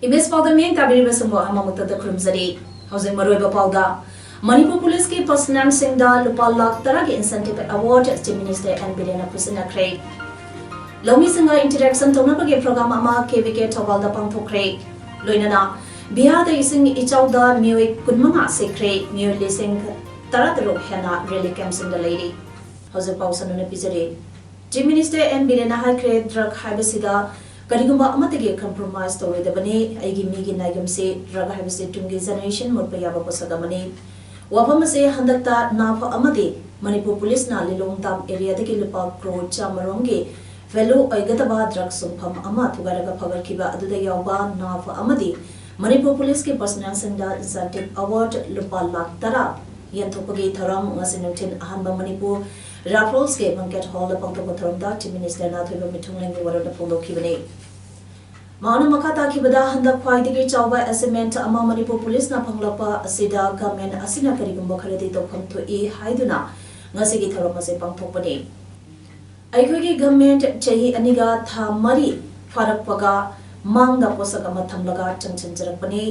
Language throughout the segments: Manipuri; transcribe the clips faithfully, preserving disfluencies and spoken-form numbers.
ꯏꯕꯤꯑꯦꯁ ꯄꯥꯎꯗ ꯃꯤꯠꯌꯦꯡ ꯇꯥꯕꯤꯔꯤꯕꯁꯤꯡꯕꯨ ꯑꯃꯃꯛꯇꯗ ꯈꯨꯔꯨꯝꯖꯔꯤ꯫ ꯍꯧꯖꯤꯛ ꯃꯔꯨꯑꯣꯏꯕ ꯄꯥꯎꯗ, ꯃꯅꯤꯄꯨꯔ ꯄꯨꯂꯤꯁꯀꯤ ꯄꯔꯁꯅꯦꯜꯁꯤꯡꯗ ꯂꯨꯄꯥ ꯂꯥꯈ ꯇꯔꯥꯒꯤ incentive award Chief Minister N ꯕꯤꯔꯦꯟꯅ ꯈꯨꯠꯁꯤꯟꯅꯈ꯭ꯔꯦ꯫ ꯂꯧꯃꯤꯁꯤꯡꯒ interaction ꯇꯧꯅꯕꯒꯤ program ꯑꯃ ꯀꯦ ꯚꯤ ꯀꯦ ꯊꯧꯕꯥꯜꯗ ꯄꯥꯡꯊꯣꯛꯈ꯭ꯔꯦ꯫ ꯂꯣꯏꯅꯅ ꯕꯤꯍꯥꯔꯗ ꯏꯁꯤꯡ ꯏꯆꯥꯎꯗ ꯃꯤꯑꯣꯏ ꯀꯨꯟꯃꯉꯥ ꯁꯤꯈ꯭ꯔꯦ, ꯃꯤꯑꯣꯏ ꯂꯤꯁꯤꯡ ꯇꯔꯥꯇꯔꯨꯛ ꯍꯦꯟꯅ relief campꯁꯤꯡꯗ ꯂꯩꯔꯤ꯫ ꯍꯧꯖꯤꯛ ꯄꯥꯎ ꯁꯟꯗꯣꯛꯅ ꯄꯤꯖꯔꯤ꯫ Chief Minister ꯑꯦꯟ ꯕꯤꯔꯦꯟꯅ ꯍꯥꯏꯈ꯭ꯔꯦ, drug ꯍꯥꯏꯕꯁꯤꯗ ꯀꯔꯤꯒꯨꯝꯕ ꯑꯃꯠꯇꯒꯤ compromise ꯇꯧꯔꯣꯏꯗꯕꯅꯤ꯫ ꯑꯩꯒꯤ ꯃꯤꯒꯤ ꯅꯥꯏꯒꯝꯁꯤ drug ꯍꯥꯏꯕꯁꯤ ꯇꯨꯡꯒꯤ generation ꯃꯨꯠꯄ ꯌꯥꯕ ꯄꯣꯠꯁꯛ ꯑꯃꯅꯤ꯫ ꯋꯥꯐꯝ ꯑꯁꯤ ꯍꯟꯗꯛꯇ ꯅꯥꯐ ꯑꯃꯗꯤ ꯃꯅꯤꯄꯨꯔ ꯄꯨꯂꯤꯁꯅ ꯂꯤꯂꯣꯡ dam areaꯗꯒꯤ ꯂꯨꯄꯥ ꯀ꯭ꯔꯣꯔ ꯆꯥꯃꯔꯣꯝꯒꯤ value ꯑꯣꯏꯒꯗꯕ drug ꯁꯨꯡꯐꯝ ꯑꯃ ꯊꯨꯒꯥꯏꯔꯒ ꯐꯒꯠꯈꯤꯕ ꯑꯗꯨꯗ ꯌꯥꯎꯕ ꯅꯥꯐ ꯑꯃꯗꯤ ꯃꯅꯤꯄꯨꯔ ꯄꯨꯂꯤꯁꯀꯤ personnelꯁꯤꯡꯗ incentive award ꯂꯨꯄꯥ ꯂꯥꯈ ꯇꯔꯥ ꯌꯦꯟꯊꯣꯛꯄꯒꯤ ꯊꯧꯔꯝ ꯉꯁꯤ ꯅꯨꯡꯊꯤꯜ ꯑꯍꯥꯟꯕ ꯃꯅꯤꯄꯨꯔ Rafflesꯀꯤ banquet hallꯗ ꯄꯥꯡꯊꯣꯛꯄ ꯊꯧꯔꯝꯗ Chief Ministerꯅ ꯑꯊꯣꯏꯕ ꯃꯤꯊꯨꯡꯂꯦꯟꯒꯤ ꯋꯥꯔꯣꯜ ꯐꯣꯡꯗꯣꯛꯈꯤꯕꯅꯤ꯫ ꯃꯍꯥꯛꯅ ꯃꯈꯥ ꯇꯥꯈꯤꯕꯗ, ꯍꯟꯗꯛ ꯈ꯭ꯋꯥꯏꯗꯒꯤ ꯆꯥꯎꯕ achievement ꯑꯃ ꯃꯅꯤꯄꯨꯔ ꯄꯨꯂꯤꯁꯅ ꯐꯪꯂꯛꯄ ꯑꯁꯤꯗ government ꯑꯁꯤꯅ ꯀꯔꯤꯒꯨꯝꯕ ꯈꯔꯗꯤ ꯇꯧꯐꯝ ꯊꯣꯛꯏ ꯍꯥꯏꯗꯨꯅ ꯉꯁꯤꯒꯤ ꯊꯧꯔꯝ ꯑꯁꯤ ꯄꯥꯡꯊꯣꯛꯄꯅꯤ꯫ ꯑꯩꯈꯣꯏꯒꯤ government ꯆꯍꯤ ꯑꯅꯤꯒ ꯊꯥ ꯃꯔꯤ ꯐꯥꯔꯛꯄꯒ ꯃꯥꯡꯗ ꯄꯣꯠꯁꯛ ꯑꯃ ꯊꯝꯂꯒ ꯆꯪꯁꯤꯟꯖꯔꯛꯄꯅꯤ꯫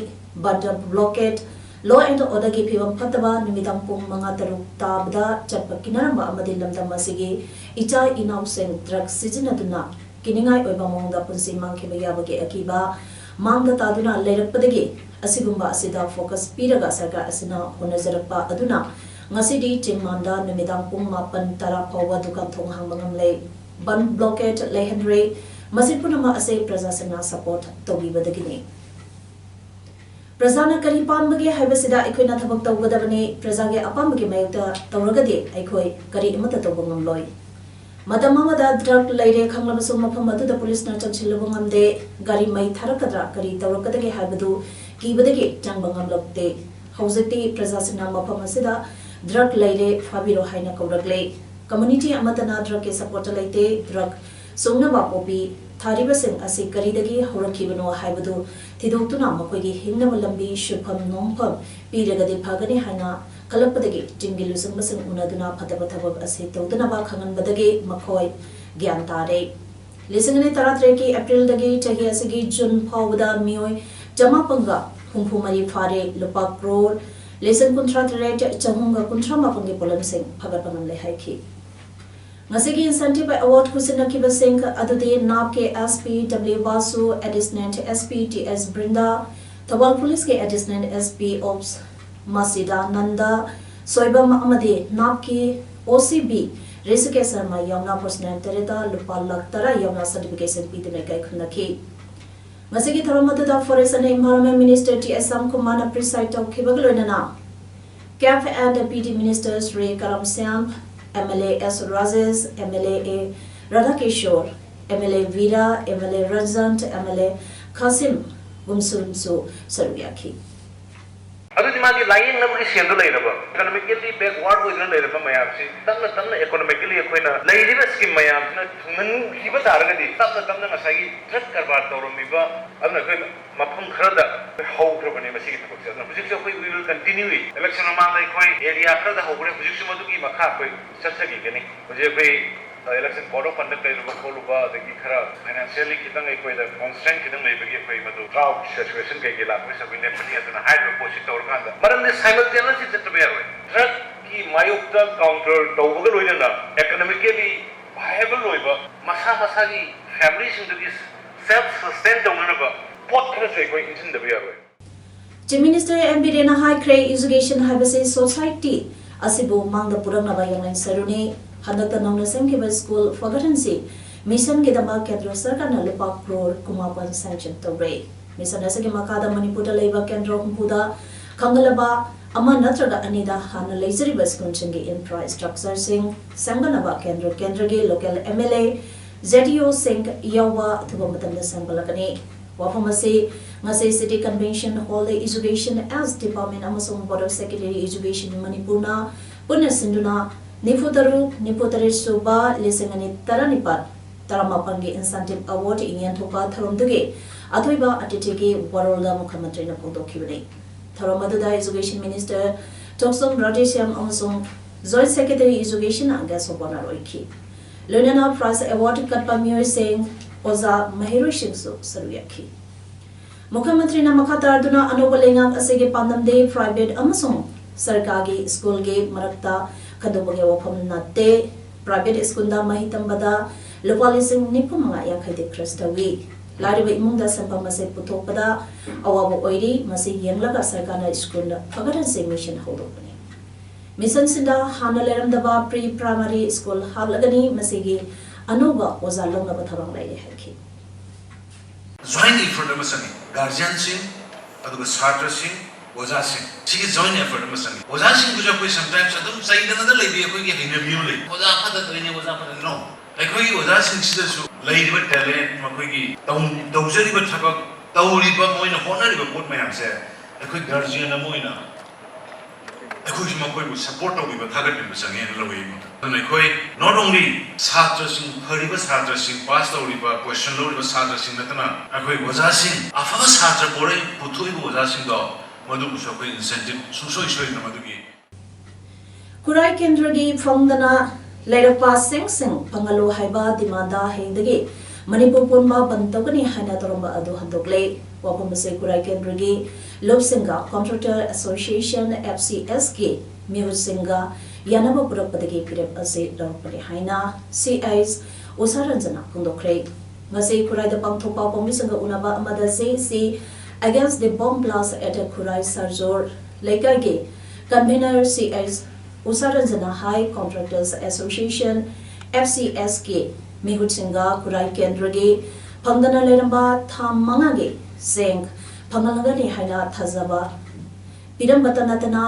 Bandh blockade, law and orderꯒꯤ ꯐꯤꯕꯝ ꯐꯠꯇꯕ, ꯅꯨꯃꯤꯗꯥꯡ ꯄꯨꯡ ꯃꯉꯥ ꯇꯔꯨꯛ ꯇꯥꯕꯗ ꯆꯠꯄ ꯀꯤꯅꯔꯝꯕ ꯑꯃꯗꯤ ꯂꯝꯗꯝ ꯑꯁꯤꯒꯤ ꯏꯆꯥ ꯏꯅꯥꯎꯁꯤꯡ drug ꯁꯤꯖꯤꯟꯅꯗꯨꯅ ꯀꯤꯅꯤꯡꯉꯥꯏ ꯑꯣꯏꯕ ꯃꯑꯣꯡꯗ ꯄꯨꯟꯁꯤ ꯃꯥꯡꯈꯤꯕ ꯌꯥꯕꯒꯤ ꯑꯀꯤꯕ ꯃꯥꯡꯗ ꯇꯥꯗꯨꯅ ꯂꯩꯔꯛꯄꯗꯒꯤ ꯑꯁꯤꯒꯨꯝꯕ ꯑꯁꯤꯗ focus ꯄꯤꯔꯒ ꯁꯔꯀꯥꯔ ꯑꯁꯤꯅ ꯍꯣꯠꯅꯖꯔꯛꯄ ꯑꯗꯨꯅ ꯉꯁꯤꯗꯤ ꯆꯤꯡꯃꯥꯟꯗ ꯅꯨꯃꯤꯗꯥꯡ ꯄꯨꯡ ꯃꯥꯄꯟ ꯇꯔꯥ ꯐꯥꯎꯕ ꯗꯨꯀꯥꯟ ꯊꯣꯡ ꯍꯥꯡꯕ ꯉꯝꯂꯦ꯫ Bandh blockade ꯂꯩꯍꯟꯗ꯭ꯔꯦ꯫ ꯃꯁꯤ ꯄꯨꯝꯅꯃꯛ ꯑꯁꯤ ꯄ꯭ꯔꯖꯥꯁꯤꯡꯅ support ꯇꯧꯕꯤꯕꯗꯒꯤꯅꯤ꯫ ꯄ꯭ꯔꯖꯥꯅ ꯀꯔꯤ ꯄꯥꯝꯕꯒꯦ ꯍꯥꯏꯕꯁꯤꯗ ꯑꯩꯈꯣꯏꯅ ꯊꯕꯛ ꯇꯧꯒꯗꯕꯅꯤ꯫ ꯄ꯭ꯔꯖꯥꯒꯤ ꯑꯄꯥꯝꯕꯒꯤ ꯃꯥꯌꯣꯛꯇ ꯇꯧꯔꯒꯗꯤ ꯑꯩꯈꯣꯏ ꯀꯔꯤ ꯑꯃꯠꯇ ꯇꯧꯕ ꯉꯝꯂꯣꯏ꯫ ꯃꯇꯝ ꯑꯃꯗ drug ꯂꯩꯔꯦ ꯈꯪꯂꯕꯁꯨ ꯃꯐꯝ ꯑꯗꯨꯗ ꯄꯨꯂꯤꯁꯅ ꯆꯪꯁꯤꯜꯂꯨꯕ ꯉꯝꯗꯦ꯫ ꯒꯥꯔꯤ ꯃꯩ ꯊꯥꯔꯛꯀꯗ꯭ꯔꯥ, ꯀꯔꯤ ꯇꯧꯔꯛꯀꯗꯒꯦ ꯍꯥꯏꯕꯗꯨ ꯀꯤꯕꯗꯒꯤ ꯆꯪꯕ ꯉꯝꯂꯛꯇꯦ꯫ ꯍꯧꯖꯤꯛꯇꯤ ꯄ꯭ꯔꯖꯥꯁꯤꯡꯅ ꯃꯐꯝ ꯑꯁꯤꯗ ꯗ꯭ꯔꯒ ꯂꯩꯔꯦ, ꯐꯥꯕꯤꯔꯣ ꯍꯥꯏꯅ ꯀꯧꯔꯛꯂꯦ꯫ ꯀꯝꯃ꯭ꯌꯨꯅꯤꯇꯤ ꯑꯃꯠꯇꯅ ꯗ꯭ꯔꯒꯀꯤ ꯁꯄꯣꯔꯠꯇ ꯂꯩꯇꯦ꯫ ꯗ꯭ꯔꯒ ꯁꯨꯡꯅꯕ ꯄꯣꯄꯤ ꯊꯥꯔꯤꯕꯁꯤꯡ ꯑꯁꯤ ꯀꯔꯤꯗꯒꯤ ꯍꯧꯔꯛꯈꯤꯕꯅꯣ ꯍꯥꯏꯕꯗꯨ ꯊꯤꯗꯣꯛꯇꯨꯅ ꯃꯈꯣꯏꯒꯤ ꯍꯤꯡꯅꯕ ꯂꯝꯕꯤ, ꯁꯨꯐꯝ ꯅꯣꯝꯐꯝ ꯄꯤꯔꯒꯗꯤ ꯐꯒꯅꯤ ꯍꯥꯏꯅ ꯈꯜꯂꯛꯄꯗꯒꯤ ꯆꯤꯡꯒꯤ ꯂꯨꯆꯤꯡꯕꯁꯤꯡ ꯎꯅꯗꯨꯅ ꯐꯠꯇꯕ ꯊꯕꯛ ꯑꯁꯤ ꯇꯧꯗꯅꯕ ꯈꯪꯍꯟꯕꯗꯒꯤ ꯃꯈꯣꯏ ꯒ꯭ꯌꯥꯟ ꯇꯥꯔꯦ꯫ ꯂꯤꯁꯤꯡ ꯑꯅꯤ ꯇꯔꯥꯇꯔꯦꯠꯀꯤ ꯑꯦꯄ꯭ꯔꯤꯜꯗꯒꯤ ꯆꯍꯤ ꯑꯁꯤꯒꯤ ꯖꯨꯟ ꯐꯥꯎꯕꯗ ꯃꯤꯑꯣꯏ ꯆꯃꯥꯄꯟꯒ ꯍꯨꯝꯐꯨ ꯃꯔꯤ ꯐꯥꯔꯦ, ꯂꯨꯄꯥ ꯀ꯭ꯔꯣꯔ ꯂꯤꯁꯤꯡ ꯀꯨꯟꯊ꯭ꯔꯥ ꯇꯔꯦꯠ ꯆꯍꯨꯝꯒ ꯀꯨꯟꯊ꯭ꯔꯥ ꯃꯥꯄꯟꯒꯤ ꯄꯣꯠꯂꯝꯁꯤꯡ ꯐꯒꯠꯄ ꯉꯝꯂꯦ ꯍꯥꯏꯈꯤ꯫ ꯉꯁꯤꯒꯤ incentive award ꯈꯨꯠꯁꯤꯟꯅꯈꯤꯕꯁꯤꯡ ꯑꯗꯨꯗꯤ ꯅꯥꯞꯀꯤ S P W ꯕꯥꯁꯨ, Additional S P T S ꯕ꯭ꯔꯤꯟꯗꯥ, Thoubal ꯄꯨꯂꯤꯁꯀꯤ Additional S P Ops ꯃꯁꯤꯗꯥ ꯅꯟꯗ, ꯁꯣꯏꯕꯝ ꯑꯃꯗꯤ ꯅꯥꯞꯀꯤ O C B Rishikesh Sharma ꯌꯥꯎꯅ personnel ꯇꯔꯦꯠꯇ ꯂꯨꯄꯥ ꯂꯥꯈ ꯇꯔꯥ ꯌꯥꯎꯅ certification ꯄꯤꯗꯨꯅ ꯏꯀꯥꯏ ꯈꯨꯝꯅꯈꯤ꯫ ꯃꯁꯤꯒꯤ ꯊꯧꯔꯝ ꯑꯗꯨꯗ Forest and Environment Minister T S Shyam ꯀꯨꯃꯥꯔꯅ preside ꯇꯧꯈꯤꯕꯒ ꯂꯣꯏꯅꯅ CAF and P D Minister Shri ꯀꯔꯝ Shyam, M L A S Rajesh, M L A A ꯔꯥꯙꯥꯀꯤꯁꯣꯔ, M L A Vira, M L A Ranjan, M L A ꯈꯥꯁꯤꯝ ꯒꯨꯝꯁꯨꯝꯁꯨ ꯁꯔꯨꯛ ꯌꯥꯈꯤ꯫ ꯑꯗꯨꯗꯤ ꯃꯥꯒꯤ ꯂꯥꯏꯌꯦꯡꯅꯕꯒꯤ ꯁꯦꯜꯗꯣ ꯂꯩꯔꯕ, economically backward ꯑꯣꯏꯗꯨꯅ ꯂꯩꯔꯝꯕ ꯃꯌꯥꯝꯁꯤ ꯇꯞꯅ ꯇꯞꯅ economically ꯑꯩꯈꯣꯏꯅ ꯂꯩꯔꯤꯕ scheme ꯃꯌꯥꯝꯁꯤꯅ ꯊꯨꯡꯍꯟꯈꯤꯕ ꯇꯥꯔꯒꯗꯤ ꯇꯞꯅ ꯇꯞꯅ ꯉꯁꯥꯏꯒꯤ drug ꯀꯔꯕꯥꯔ ꯇꯧꯔꯝꯃꯤꯕ ꯑꯗꯨꯅ ꯑꯩꯈꯣꯏ ꯃꯐꯝ ꯈꯔꯗ ꯑꯩꯈꯣꯏ ꯍꯧꯈ꯭ꯔꯕꯅꯦ ꯃꯁꯤꯒꯤ ꯊꯕꯛꯁꯦ꯫ ꯑꯗꯨꯅ ꯍꯧꯖꯤꯛꯁꯨ ꯑꯩꯈꯣꯏ we will continue it. Election ꯃꯃꯥꯡꯗ ꯑꯩꯈꯣꯏ area ꯈꯔꯗ ꯍꯧꯈ꯭ꯔꯦ, ꯍꯧꯖꯤꯛꯁꯨ ꯃꯗꯨꯒꯤ ꯃꯈꯥ ꯑꯩꯈꯣꯏ ꯆꯠꯊꯈꯤꯒꯅꯤ꯫ ꯍꯧꯖꯤꯛ ꯑꯩꯈꯣꯏ election code of conduct ꯂꯩꯔꯨꯕ ꯈꯣꯠꯂꯨꯕ ꯑꯗꯒꯤ ꯈꯔ financially ꯈꯤꯇꯪ ꯑꯩꯈꯣꯏꯗ constraint ꯈꯤꯇꯪ ꯂꯩꯕꯒꯤ ꯑꯩꯈꯣꯏ ꯃꯗꯨ drought situation ꯀꯩꯀꯩ ꯂꯥꯛꯄꯒꯤ ꯁꯔꯨꯛ ꯂꯦꯞꯀꯅꯤ ꯑꯗꯨꯅ ꯍꯥꯏꯔꯤꯕ ꯄꯣꯠꯁꯤ ꯇꯧꯔꯀꯥꯟꯗ ꯃꯔꯝꯗꯤ simultaneously ꯆꯠꯇꯕ ꯌꯥꯔꯣꯏ꯫ Drugꯀꯤ ꯃꯥꯌꯣꯛꯇ counter ꯇꯧꯕꯒ ꯂꯣꯏꯅꯅ economically viable ꯑꯣꯏꯕ ꯃꯁꯥ ꯃꯁꯥꯒꯤ familyꯁꯤꯡꯗꯨꯒꯤ self sustain ꯇꯧꯅꯅꯕ ꯄꯣꯠ ꯈꯔꯁꯨ ꯑꯩꯈꯣꯏ ꯏꯟꯁꯤꯟꯗꯕ ꯌꯥꯔꯣꯏ꯫ Chief Minister M Birena ꯍꯥꯏꯈ꯭ꯔꯦ, education ꯍꯥꯏꯕꯁꯤ society ꯑꯁꯤꯕꯨ ꯃꯥꯡꯗ ꯄꯨꯔꯛꯅꯕ ꯌꯥꯡꯂꯦꯟ ꯁꯔꯨꯅꯤ꯫ ꯍꯟꯗꯛꯇ ꯅꯧꯅ ꯁꯦꯝꯈꯤꯕ ꯁ꯭ꯀꯨꯜ ꯐꯒꯠꯍꯟꯁꯤ ꯃꯤꯁꯟꯒꯤꯗꯃꯛ ꯀꯦꯟꯗ꯭ꯔ ꯁꯔꯀꯥꯔꯅ ꯂꯨꯄꯥ ꯀ꯭ꯔꯣꯔ ꯀꯨꯟꯃꯥꯄꯟ sanction ꯇꯧꯔꯦ꯫ ꯃꯤꯁꯟ ꯑꯁꯤꯒꯤ ꯃꯈꯥꯗ ꯃꯅꯤꯄꯨꯔꯗ ꯂꯩꯕ ꯀꯦꯟꯗ꯭ꯔ ꯍꯨꯝꯐꯨꯗ ꯈꯟꯒꯠꯂꯕ ꯑꯃ ꯅꯠꯇ꯭ꯔꯒ ꯑꯅꯤꯗ ꯍꯥꯟꯅ ꯂꯩꯖꯔꯤꯕ ꯁ꯭ꯀꯨꯜꯁꯤꯡꯒꯤ infrastructureꯁꯤꯡ ꯁꯦꯝꯒꯠꯅꯕ ꯀꯦꯟꯗ꯭ꯔ ꯀꯦꯟꯗ꯭ꯔꯒꯤ local M L A, Z E Oꯁꯤꯡ ꯌꯥꯎꯕ ꯑꯊꯨꯕ ꯃꯇꯝꯗ ꯁꯦꯝꯒꯠꯂꯛꯀꯅꯤ꯫ ꯋꯥꯐꯝ ꯑꯁꯤ ꯉꯁꯤ City Convention Hall ꯗ Education S Department ꯑꯃꯁꯨꯡ Board of Secondary Education ꯃꯅꯤꯄꯨꯔꯅ ꯄꯨꯟꯅ ꯁꯤꯟꯗꯨꯅ ꯅꯤꯐꯨ ꯇꯔꯨꯛ, ꯅꯤꯐꯨ ꯇꯔꯦꯠ ꯁꯨꯕ, ꯂꯤꯁꯤꯡ ꯑꯅꯤ ꯇꯔꯥꯅꯤꯄꯥꯜ ꯇꯔꯥꯃꯥꯄꯜꯒꯤ Incentive Award ꯌꯦꯟꯊꯣꯛꯄ ꯊꯧꯔꯝꯗꯨꯒꯤ ꯑꯊꯣꯏꯕ ꯑꯇꯤꯊꯤꯒꯤ ꯋꯥꯔꯣꯜꯗ ꯃꯨꯈ꯭ꯌ ꯃꯟꯇ꯭ꯔꯤꯅ ꯐꯣꯡꯗꯣꯛꯈꯤꯕꯅꯤ꯫ ꯊꯧꯔꯝ ꯑꯗꯨꯗ Education Minister ꯊꯣꯛꯆꯣꯝ ꯔꯥꯙꯦꯁ꯭ꯌꯥꯝ ꯑꯃꯁꯨꯡ Joint Secretary Education ꯑꯪꯒ ꯁꯣꯕꯣꯅ ꯑꯣꯏꯈꯤ꯫ ꯂꯣꯏꯅꯅ Prize Award ꯀꯠꯄ ꯃꯤꯑꯣꯏꯁꯤꯡ, ꯑꯣꯖꯥ ꯃꯍꯩꯔꯣꯏꯁꯤꯡꯁꯨ ꯁꯔꯨꯛ ꯌꯥꯈꯤ꯫ ꯃꯨꯈ꯭ꯌ ꯃꯟꯇ꯭ꯔꯤꯅ ꯃꯈꯥ ꯇꯥꯗꯨꯅ ꯑꯅꯧꯕ ꯂꯩꯉꯥꯛ ꯑꯁꯤꯒꯤ ꯄꯥꯟꯗꯝꯗꯤ private ꯑꯃꯁꯨꯡ ꯁꯔꯀꯥꯔꯒꯤ ꯁ꯭ꯀꯨꯜꯒꯤ ꯃꯔꯛꯇ ꯈꯟꯗꯣꯛꯄꯒꯤ ꯋꯥꯐꯝ ꯅꯠꯇꯦ꯫ Private ꯁ꯭ꯀꯨꯜꯗ ꯃꯍꯩ ꯇꯝꯕꯗ ꯂꯨꯄꯥ ꯂꯤꯁꯤꯡ ꯅꯤꯐꯨ ꯃꯉꯥ ꯌꯥꯡꯈꯩꯗꯤ ꯈꯔꯆ ꯇꯧꯏ꯫ ꯂꯥꯏꯔꯕ ꯏꯃꯨꯡꯗ ꯁꯦꯟꯐꯝ ꯑꯁꯤ ꯄꯨꯊꯣꯛꯄꯗ ꯑꯋꯥꯕ ꯑꯣꯏꯔꯤ꯫ ꯃꯁꯤ ꯌꯦꯡꯂꯒ ꯁꯔꯀꯥꯔꯅ ꯁ꯭ꯀꯨꯜ ꯐꯒꯠꯍꯟꯁꯦ ꯃꯤꯁꯟ ꯍꯧꯗꯣꯛꯄꯅꯤ꯫ ꯃꯤꯁꯟꯁꯤꯗ ꯍꯥꯟꯅ ꯂꯩꯔꯝꯗꯕ pre primary ꯁ꯭ꯀꯨꯜ ꯍꯥꯞꯂꯒꯅꯤ꯫ ꯃꯁꯤꯒꯤ ꯑꯅꯧꯕ ꯑꯣꯖꯥ ꯂꯧꯅꯕ ꯊꯧꯔꯥꯡ ꯂꯩꯔꯦ ꯍꯥꯏꯈꯤ꯫ Joint effort ꯑꯃ ꯆꯪꯉꯤ꯫ Guardianꯁꯤꯡ, ꯑꯗꯨꯒ ꯁꯥꯇ꯭ꯔꯁꯤꯡ, ꯑꯣꯖꯥꯁꯤꯡ, ꯁꯤꯒꯤ joint effort ꯑꯃ ꯆꯪꯉꯤ꯫ ꯑꯣꯖꯥꯁꯤꯡꯕꯨꯁꯨ ꯑꯩꯈꯣꯏ sometimes ꯑꯗꯨꯝ ꯆꯩꯗꯅꯗ ꯂꯩꯕꯤ ꯑꯩꯈꯣꯏꯒꯤ ꯍꯩꯅꯕꯤ ꯑꯃ ꯂꯩ꯫ "ꯑꯣꯖꯥ ꯐꯠꯇꯕꯅꯤ, ꯑꯣꯖꯥ ꯐꯠꯇꯕꯅꯤ", no꯫ ꯑꯩꯈꯣꯏꯒꯤ ꯑꯣꯖꯥꯁꯤꯡꯁꯤꯗꯁꯨ ꯂꯩꯔꯤꯕ talent, ꯃꯈꯣꯏꯒꯤ ꯇꯧ-, ꯇꯧꯖꯔꯤꯕ ꯊꯕꯛ, ꯇꯧꯔꯤꯕ, ꯃꯣꯏꯅ ꯍꯣꯠꯅꯔꯤꯕ ꯄꯣꯠ ꯃꯌꯥꯝꯁꯦ ꯑꯩꯈꯣꯏ guardian ꯑꯃ ꯑꯣꯏꯅ ꯑꯩꯈꯣꯏꯁꯨ ꯃꯈꯣꯏꯕꯨ support ꯇꯧꯕꯤꯕ, ꯊꯥꯒꯠꯄꯤꯕ ꯆꯪꯉꯦꯅ ꯂꯧꯏ꯫ ꯑꯗꯨꯅ ꯑꯩꯈꯣꯏ not only ꯁꯥꯇ꯭ꯔꯁꯤꯡ, ꯐꯔꯤꯕ ꯁꯥꯇ꯭ꯔꯁꯤꯡ, pass ꯇꯧꯔꯤꯕ, position ꯂꯧꯔꯤꯕ ꯁꯥꯇ꯭ꯔꯁꯤꯡ ꯅꯠꯇꯅ ꯑꯩꯈꯣꯏ ꯑꯣꯖꯥꯁꯤꯡ, ꯑꯐꯕ ꯁꯥꯇ꯭ꯔ ꯄꯣꯔꯛꯏ, ꯄꯨꯊꯣꯛꯏꯕ ꯑꯣꯖꯥꯁꯤꯡꯗꯣ ꯃꯗꯨꯕꯨꯁꯨ ꯑꯩꯈꯣꯏ incentive ꯁꯨꯡꯁꯣꯏ ꯁꯣꯏꯗꯅ ꯃꯗꯨꯒꯤ ꯈꯨꯔꯥꯏ ꯀꯦꯟꯗ꯭ꯔꯒꯤ ꯐꯪꯗꯅ ꯂꯩꯔꯛꯄ ꯆꯦꯡꯁꯤꯡ ꯐꯪꯍꯜꯂꯨ ꯍꯥꯏꯕ demand ꯍꯌꯦꯡꯗꯒꯤ ꯃꯅꯤꯄꯨꯔ ꯄꯨꯝꯕ ꯕꯟꯗ ꯇꯧꯒꯅꯤ ꯍꯥꯏꯅ ꯇꯧꯔꯝꯕ ꯑꯗꯨ ꯍꯟꯗꯣꯛꯂꯦ꯫ ꯋꯥꯐꯝ ꯑꯁꯤ ꯈꯨꯔꯥꯏ ꯀꯦꯟꯗ꯭ꯔꯒꯤ ꯂꯨꯞꯁꯤꯡꯒ Contractor Association, F C S, ꯀꯤ ꯃꯤꯍꯨꯠꯁꯤꯡꯒ ꯌꯥꯅꯕ ꯄꯨꯔꯛꯄꯗꯒꯤ ꯐꯤꯔꯦꯞ ꯑꯁꯤ ꯂꯧꯔꯛꯄꯅꯤ ꯍꯥꯏꯅ C H ꯎꯁꯥ ꯔꯟꯖꯅ ꯐꯣꯡꯗꯣꯛꯈ꯭ꯔꯦ꯫ ꯉꯁꯤ ꯈꯨꯔꯥꯏꯗ ꯄꯥꯡꯊꯣꯛꯄ ꯄꯥꯎꯃꯤꯁꯤꯡꯒ ꯎꯅꯕ ꯑꯃꯗ C C Against the Bomb Blast at Khurai Sarjor ꯂꯩꯀꯥꯏꯒꯤ convener C H ꯎꯁꯥ ꯔꯟꯖꯅ ꯍꯥꯏ, Contractors Association, F C S, ꯀꯤ ꯃꯤꯍꯨꯠꯁꯤꯡꯒ ꯈꯨꯔꯥꯏ ꯀꯦꯟꯗ꯭ꯔꯒꯤ ꯐꯪꯗꯅ ꯂꯩꯔꯝꯕ ꯊꯥ ꯃꯉꯥꯒꯤ ꯆꯦꯡ ꯐꯪꯍꯜꯂꯒꯅꯤ ꯍꯥꯏꯅ ꯊꯥꯖꯕ ꯄꯤꯔꯝꯕꯇ ꯅꯠꯇꯅ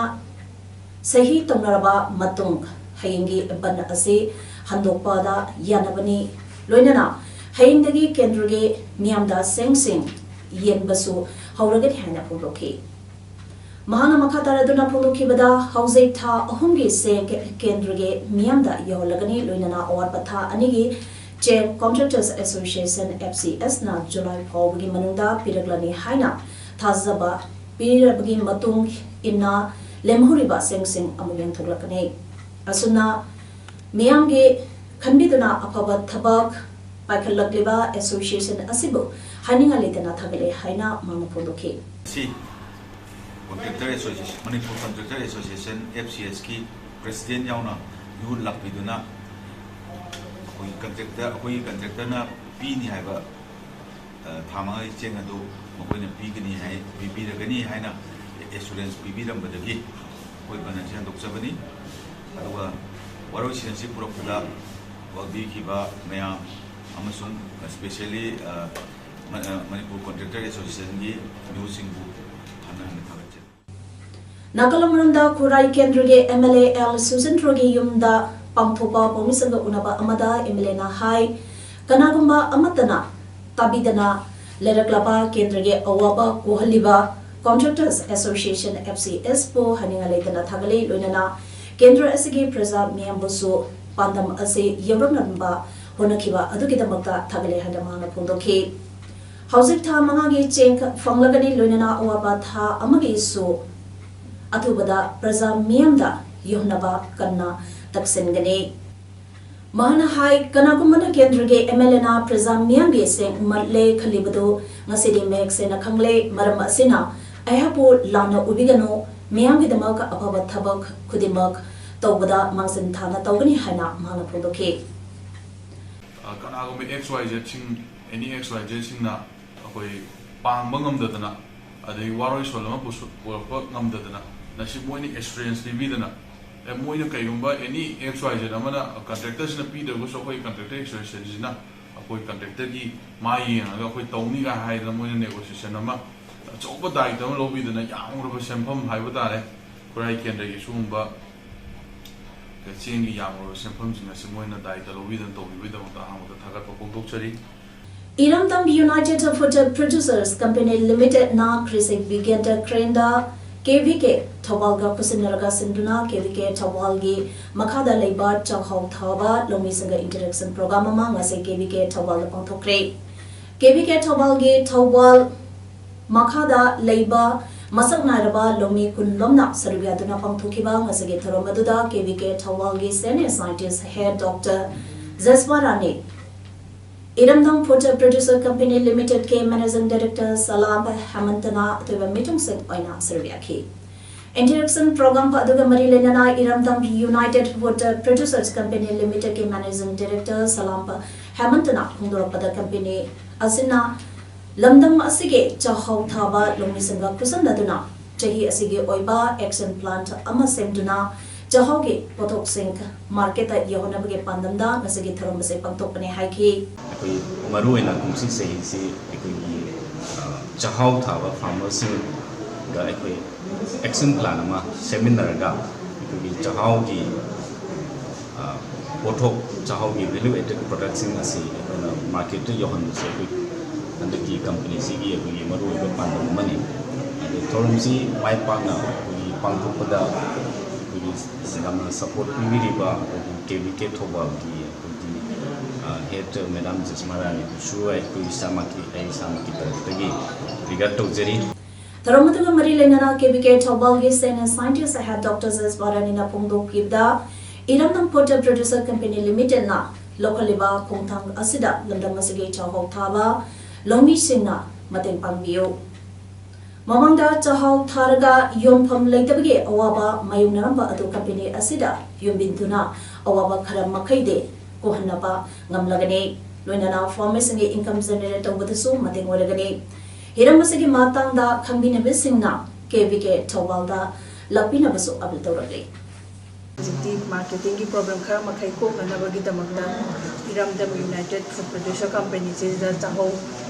ꯁꯍꯤ ꯇꯧꯅꯔꯕ ꯃꯇꯨꯡ ꯍꯌꯦꯡꯒꯤ ꯕꯟ ꯑꯁꯤ ꯍꯟꯗꯣꯛꯄꯗ ꯌꯥꯅꯕꯅꯤ꯫ ꯂꯣꯏꯅꯅ ꯍꯌꯦꯡꯗꯒꯤ ꯀꯦꯟꯗ꯭ꯔꯒꯤ ꯃꯤꯌꯥꯝꯗ ꯆꯦꯡꯁꯤꯡ ꯌꯦꯟꯕꯁꯨ ꯍꯧꯔꯒꯅꯤ ꯍꯥꯏꯅ ꯐꯣꯡꯗꯣꯛꯈꯤ꯫ ꯃꯍꯥꯛꯅ ꯃꯈꯥ ꯇꯥꯔꯗꯨꯅ ꯐꯣꯡꯗꯣꯛꯈꯤꯕꯗ, ꯍꯧꯖꯤꯛ ꯊꯥ ꯑꯍꯨꯝꯒꯤ ꯆꯦꯡ ꯀꯦꯟꯗ꯭ꯔꯒꯤ ꯃꯤꯌꯥꯝꯗ ꯌꯧꯍꯜꯂꯒꯅꯤ, ꯂꯣꯏꯅꯅ ꯑꯋꯥꯠꯄ ꯊꯥ ꯑꯅꯤꯒꯤ ꯆꯦꯡ Contractors Association, F C S ꯅ ꯖꯨꯂꯥꯏ ꯐꯥꯎꯕꯒꯤ ꯃꯅꯨꯡꯗ ꯄꯤꯔꯛꯂꯅꯤ ꯍꯥꯏꯅ ꯊꯥꯖꯕ ꯄꯤꯔꯕꯒꯤ ꯃꯇꯨꯡ ꯏꯟꯅ ꯂꯦꯝꯍꯧꯔꯤꯕ ꯆꯦꯡꯁꯤꯡ ꯑꯃꯨꯛ ꯌꯦꯟꯊꯣꯛꯂꯛꯀꯅꯤ꯫ ꯑꯁꯨꯝꯅ ꯃꯤꯌꯥꯝꯒꯤ ꯈꯟꯕꯤꯗꯨꯅ ꯑꯐꯕ ꯊꯕꯛ ꯄꯥꯏꯈꯠꯂꯛꯂꯤꯕ association ꯑꯁꯤꯕꯨ ꯍꯥꯏꯅꯤꯡꯉꯥꯏ ꯂꯩꯇꯅ ꯊꯥꯒꯠꯂꯦ ꯍꯥꯏꯅ ꯃꯥꯅ ꯐꯣꯡꯗꯣꯛꯈꯤ꯫ ꯁꯤ Contractor Association, Manipur Contractor Association, F C S ꯀꯤ president ꯌꯥꯎꯅ ꯃꯤꯍꯨꯠ ꯂꯥꯛꯄꯤꯗꯨꯅ ꯑꯩꯈꯣꯏꯒꯤ contractor, ꯑꯩꯈꯣꯏꯒꯤ contractor ꯅ ꯄꯤꯅꯤ ꯍꯥꯏꯕ, ꯑ, ꯊꯥ ꯃꯉꯥꯒꯤ ꯆꯦꯡ ꯑꯗꯨ ꯃꯈꯣꯏꯅ ꯄꯤꯒꯅꯤ ꯍꯥꯏ, ꯄꯤꯕꯤꯔꯒꯅꯤ ꯍꯥꯏꯅ assurance ꯄꯤꯕꯤꯔꯝꯕꯗꯒꯤ ꯑꯩꯈꯣꯏ ꯕꯟ ꯑꯁꯤ ꯍꯟꯗꯣꯛꯆꯕꯅꯤ꯫ ꯑꯗꯨꯒ ꯋꯥꯔꯣꯏꯁꯤꯟ ꯑꯁꯤ ꯄꯨꯔꯛꯄꯗ ꯋꯥꯕꯤꯈꯤꯕ ꯃꯌꯥꯝ ꯑꯃꯁꯨꯡ specially, ꯑ, ꯃ-, ꯑ, Manipur Contractor Association ꯒꯤ ꯃꯤꯍꯨꯠꯁꯤꯡꯕꯨ ꯍꯟꯅ ꯍꯟꯅ ꯊꯥꯒꯠꯆꯔꯤ꯫ ꯅꯥꯀꯜ ꯑꯃꯔꯣꯝꯗ ꯈꯨꯔꯥꯏ ꯀꯦꯟꯗ꯭ꯔꯒꯤ M L A L ꯁꯨꯖꯦꯟꯗ꯭ꯔꯣꯒꯤ ꯌꯨꯝꯗ ꯄꯥꯡꯊꯣꯛꯄ ꯄꯥꯎꯃꯤꯁꯤꯡꯒ ꯎꯅꯕ ꯑꯃꯗ M L A ꯅ ꯍꯥꯏ, ꯀꯅꯥꯒꯨꯝꯕ ꯑꯃꯠꯇꯅ ꯇꯥꯕꯤꯗꯅ ꯂꯩꯔꯛꯂꯕ ꯀꯦꯟꯗ꯭ꯔꯒꯤ ꯑꯋꯥꯕ ꯀꯣꯛꯍꯜꯂꯤꯕ Contractors Association, F C S ꯄꯨ ꯍꯥꯏꯅꯤꯡꯉꯥꯏ ꯂꯩꯇꯅ ꯊꯥꯒꯠꯂꯤ꯫ ꯂꯣꯏꯅꯅ ꯀꯦꯟꯗ꯭ꯔ ꯑꯁꯤꯒꯤ ꯄ꯭ꯔꯖꯥ ꯃꯤꯌꯥꯝꯕꯨꯁꯨ ꯄꯥꯟꯗꯝ ꯑꯁꯤ ꯌꯧꯔꯛꯅꯕ ꯍꯣꯠꯅꯈꯤꯕ ꯑꯗꯨꯒꯤꯗꯃꯛꯇ ꯊꯥꯒꯠꯂꯦ ꯍꯥꯏꯅ ꯃꯍꯥꯛꯅ ꯐꯣꯡꯗꯣꯛꯈꯤ꯫ ꯍꯧꯖꯤꯛ ꯊꯥ ꯃꯉꯥꯒꯤ ꯆꯦꯡ ꯐꯪꯂꯒꯅꯤ, ꯂꯣꯏꯅꯅ ꯑꯋꯥꯠꯄ ꯊꯥ ꯑꯃꯒꯤꯁꯨ ꯑꯊꯨꯕꯗ ꯄ꯭ꯔꯖꯥ ꯃꯤꯌꯥꯝꯗ ꯌꯧꯍꯟꯅꯕ ꯀꯟꯅ ꯇꯛꯁꯤꯟꯒꯅꯤ꯫ ꯃꯍꯥꯛꯅ ꯍꯥꯏ, ꯀꯅꯥꯒꯨꯝꯕꯅ ꯀꯦꯟꯗ꯭ꯔꯒꯤ M L A ꯅ ꯄ꯭ꯔꯖꯥ ꯃꯤꯌꯥꯝꯒꯤ ꯆꯦꯡ ꯃꯠꯂꯦ ꯈꯜꯂꯤꯕꯗꯨ ꯉꯁꯤꯗꯤ ꯃꯌꯦꯛ ꯁꯦꯡꯅ ꯈꯪꯂꯦ꯫ ꯃꯔꯝ ꯑꯁꯤꯅ ꯑꯩꯍꯥꯛꯄꯨ ꯂꯥꯟꯅ ꯎꯕꯤꯒꯅꯨ, ꯃꯤꯌꯥꯝꯒꯤꯗꯃꯛ ꯑꯐꯕ ꯊꯕꯛ ꯈꯨꯗꯤꯡꯃꯛ ꯇꯧꯕꯗ ꯃꯥꯡꯖꯤꯟ ꯊꯥꯅ ꯇꯧꯒꯅꯤ ꯍꯥꯏꯅ ꯃꯍꯥꯛꯅ ꯐꯣꯡꯗꯣꯛꯈꯤ꯫ ꯑ, ꯀꯅꯥꯒꯨꯝꯕ X Y Z ꯁꯤꯡ, any X Y Z ꯁꯤꯡꯅ ꯑꯩꯈꯣꯏ ꯄꯥꯡꯕ ꯉꯝꯗꯗꯅ, ꯑꯗꯩ ꯋꯥꯔꯣꯏ ꯁꯣꯜ ꯑꯃ ꯄꯨꯁꯨ-, ꯄꯨꯔꯛꯄ ꯉꯝꯗꯗꯅ, ꯉꯁꯤ ꯃꯣꯏꯅ assurance ꯄꯤꯕꯤꯗꯅ, ꯑꯦ, ꯃꯣꯏꯅ ꯀꯩꯒꯨꯝꯕ any X Y Z ꯑꯃꯅ contractor ꯁꯤꯅ ꯄꯤꯗ꯭ꯔꯒꯁꯨ ꯑꯩꯈꯣꯏ contractor association ꯁꯤꯅ ꯑꯩꯈꯣꯏ contractor ꯒꯤ ꯃꯥꯏ ꯌꯦꯡꯉꯒ ꯑꯩꯈꯣꯏ ꯇꯧꯅꯤꯒ ꯍꯥꯏꯗꯅ ꯃꯣꯏꯅ negotiation ꯑꯃ ꯑꯆꯧꯕ ꯗꯥꯏꯇ ꯑꯃ ꯂꯧꯕꯤꯗꯅ ꯌꯥꯝꯈ꯭ꯔꯕ ꯁꯦꯟꯐꯝ ꯍꯥꯏꯕ ꯇꯥꯔꯦ, ꯈꯨꯔꯥꯏ ꯀꯦꯟꯗ꯭ꯔꯒꯤ ꯁꯤꯒꯨꯝꯕ ꯆꯦꯡꯒꯤ ꯌꯥꯝꯈ꯭ꯔꯕ ꯁꯦꯟꯐꯝꯁꯤꯡ ꯑꯁꯤ ꯃꯣꯏꯅ ꯗꯥꯏꯇ ꯂꯧꯕꯤꯗꯅ ꯇꯧꯕꯤꯕꯒꯤꯗꯃꯛꯇ ꯑꯍꯥꯟꯕꯗ ꯊꯥꯒꯠꯄ ꯐꯣꯡꯗꯣꯛꯆꯔꯤ꯫ ꯏꯔꯝꯗꯝ United Food Producers Company Limited ꯅ ꯀ꯭ꯔꯤꯁꯤꯛ ꯕꯤꯒꯦꯟꯗ ꯀ꯭ꯔꯦꯟꯗ ꯀꯦ ꯚꯤ ꯀꯦ ꯊꯧꯕꯥꯜꯒ ꯈꯨꯠꯁꯤꯟꯅꯔꯒ ꯁꯤꯟꯗꯨꯅ ꯀꯦ ꯚꯤ ꯀꯦ ꯊꯧꯕꯥꯜꯒꯤ ꯃꯈꯥꯗ ꯂꯩꯕ ꯆꯥꯛꯍꯥꯎ ꯊꯥꯕ ꯂꯧꯃꯤꯁꯤꯡꯒ interaction program ꯑꯃ ꯉꯁꯤ ꯀꯦ ꯚꯤ ꯀꯦ ꯊꯧꯕꯥꯜꯗ ꯄꯥꯡꯊꯣꯛꯈ꯭ꯔꯦ꯫ ꯀꯦ ꯚꯤ ꯀꯦ ꯊꯧꯕꯥꯜꯒꯤ ꯊꯧꯕꯥꯜ ꯃꯈꯥꯗ ꯂꯩꯕ ꯃꯁꯛ ꯅꯥꯏꯔꯕ ꯂꯧꯃꯤ ꯀꯨꯟ ꯂꯣꯝꯅ ꯁꯔꯨꯛ ꯌꯥꯗꯨꯅ ꯄꯥꯡꯊꯣꯛꯈꯤꯕ ꯉꯁꯤꯒꯤ ꯊꯧꯔꯝ ꯑꯗꯨꯗ ꯀꯦ ꯚꯤ ꯀꯦ ꯊꯧꯕꯥꯜꯒꯤ Senior Scientist Head Doctor ꯖꯁꯋꯥ ꯔꯥꯅꯤ, ꯏꯔꯝꯗꯝ Food Producer Company Limited ꯀꯤ Managing Director ꯁꯂꯥꯝ ꯍꯦꯃꯟꯇꯅ ꯑꯇꯣꯏꯕ ꯃꯤꯊꯨꯡꯁꯤꯡ ꯑꯣꯏꯅ ꯁꯔꯨꯛ ꯌꯥꯈꯤ꯫ Interaction program ꯑꯗꯨꯒ ꯃꯔꯤ ꯂꯩꯅꯅ ꯏꯔꯝꯗꯝ United Food Producers Company Limited ꯀꯤ Managing Director ꯁꯂꯥꯝ ꯍꯦꯃꯟꯇꯅ ꯐꯣꯡꯗꯣꯔꯛꯄꯗ, company ꯑꯁꯤꯅ ꯂꯝꯗꯝ ꯑꯁꯤꯒꯤ ꯆꯥꯛꯍꯥꯎ ꯊꯥꯕ ꯂꯧꯃꯤꯁꯤꯡꯒ ꯈꯨꯠꯁꯝꯅꯗꯨꯅ ꯆꯍꯤ ꯑꯁꯤꯒꯤ ꯑꯣꯏꯕ action plan ꯑꯃ ꯁꯦꯝꯗꯨꯅ ꯆꯥꯛꯍꯥꯎꯒꯤ ꯄꯣꯠꯊꯣꯛꯁꯤꯡ market ꯇ ꯌꯧꯍꯟꯅꯕꯒꯤ ꯄꯥꯟꯗꯝꯗ ꯉꯁꯤꯒꯤ ꯊꯧꯔꯝ ꯑꯁꯤ ꯄꯥꯡꯊꯣꯛꯄꯅꯤ ꯍꯥꯏꯈꯤ꯫ ꯑꯩꯈꯣꯏ ꯃꯔꯨꯑꯣꯏꯅ ꯀꯨꯝꯁꯤ ꯆꯍꯤꯁꯤ ꯑꯩꯈꯣꯏꯒꯤ, ꯑ, ꯆꯥꯛꯍꯥꯎ ꯊꯥꯕ farmer ꯁꯤꯡꯒ ꯑꯩꯈꯣꯏ action plan ꯑꯃ ꯁꯦꯝꯃꯤꯟꯅꯔꯒ ꯑꯩꯈꯣꯏꯒꯤ ꯆꯥꯛꯍꯥꯎꯒꯤ, ꯑ, ꯄꯣꯠꯊꯣꯛ, ꯆꯥꯛꯍꯥꯎꯒꯤ value added product ꯁꯤꯡ ꯑꯁꯤ ꯑꯩꯈꯣꯏꯅ market ꯇ ꯌꯧꯍꯟꯕꯁꯦ ꯑꯩꯈꯣꯏ ꯍꯟꯗꯛꯀꯤ company ꯁꯤꯒꯤ ꯑꯩꯈꯣꯏꯒꯤ ꯃꯔꯨꯑꯣꯏꯕ ꯄꯥꯟꯗꯝ ꯑꯃꯅꯤ꯫ ꯑꯗꯨ ꯊꯧꯔꯝꯁꯤ ꯃꯥꯏ ꯄꯥꯛꯅ ꯑꯩꯈꯣꯏꯒꯤ ꯄꯥꯡꯊꯣꯛꯄꯗ ꯑꯩꯈꯣꯏꯒꯤ ꯌꯥꯝꯅ support ꯄꯤꯕꯤꯔꯤꯕ ꯑꯩꯈꯣꯏꯒꯤ ꯀꯦ ꯚꯤ ꯀꯦ ꯊꯧꯕꯥꯜꯒꯤ ꯑꯩꯈꯣꯏꯒꯤ, ꯑ, head madam ꯖꯁꯃꯥ ꯔꯥꯅꯤꯕꯨꯁꯨ ꯑꯩꯈꯣꯏ ꯏꯁꯥꯃꯛꯀꯤ, ꯑꯩ ꯏꯁꯥꯃꯛꯀꯤ ꯇꯔꯐꯇꯒꯤ regard ꯇꯧꯖꯔꯤ꯫ ꯊꯧꯔꯝ ꯑꯗꯨꯒ ꯃꯔꯤ ꯂꯩꯅꯅ ꯀꯦ ꯚꯤ ꯀꯦ ꯊꯧꯕꯥꯜꯒꯤ Senior Scientist Head Doctor ꯖꯁꯋꯥ ꯔꯥꯅꯤꯅ ꯐꯣꯡꯗꯣꯛꯈꯤꯕꯗ, ꯏꯔꯝꯗꯝ Food Producer Company Limited ꯅ ꯂꯧꯈꯠꯂꯤꯕ ꯈꯣꯡꯊꯥꯡ ꯑꯁꯤꯗ ꯂꯝꯗꯝ ꯑꯁꯤꯒꯤ ꯆꯥꯛꯍꯥꯎ ꯊꯥꯕ ꯂꯧꯃꯤꯁꯤꯡꯅ ꯃꯇꯦꯡ ꯄꯥꯡꯕꯤꯌꯨ꯫ ꯃꯃꯥꯡꯗ ꯆꯥꯛꯍꯥꯎ ꯊꯥꯔꯒ ꯌꯣꯟꯐꯝ ꯂꯩꯇꯕꯒꯤ ꯑꯋꯥꯕ ꯃꯥꯌꯣꯛꯅꯔꯝꯕ ꯑꯗꯨ company ꯑꯁꯤꯗ ꯌꯣꯟꯕꯤꯗꯨꯅ ꯑꯋꯥꯕ ꯈꯔ ꯃꯈꯩꯗꯤ ꯀꯣꯛꯍꯟꯅꯕ ꯉꯝꯂꯒꯅꯤ꯫ ꯂꯣꯏꯅꯅ farmer ꯁꯤꯡꯒꯤ income generate ꯇꯧꯕꯗꯁꯨ ꯃꯇꯦꯡ ꯑꯣꯏꯔꯒꯅꯤ꯫ ꯍꯤꯔꯝ ꯑꯁꯤꯒꯤ ꯃꯇꯥꯡꯗ ꯈꯪꯕꯤꯅꯕꯁꯤꯡꯅ ꯀꯦ ꯚꯤ ꯀꯦ ꯊꯧꯕꯥꯜꯗ ꯂꯥꯛꯄꯤꯅꯕꯁꯨ appeal ꯇꯧꯔꯛꯂꯤ꯫ ꯍꯧꯖꯤꯛꯇꯤ marketing ꯒꯤ problem ꯈꯔ ꯃꯈꯩ ꯀꯣꯛꯅꯅꯕꯒꯤꯗꯃꯛꯇ ꯏꯔꯝꯗꯝ United Food Producer Company ꯁꯤꯗ ꯆꯥꯛꯍꯧ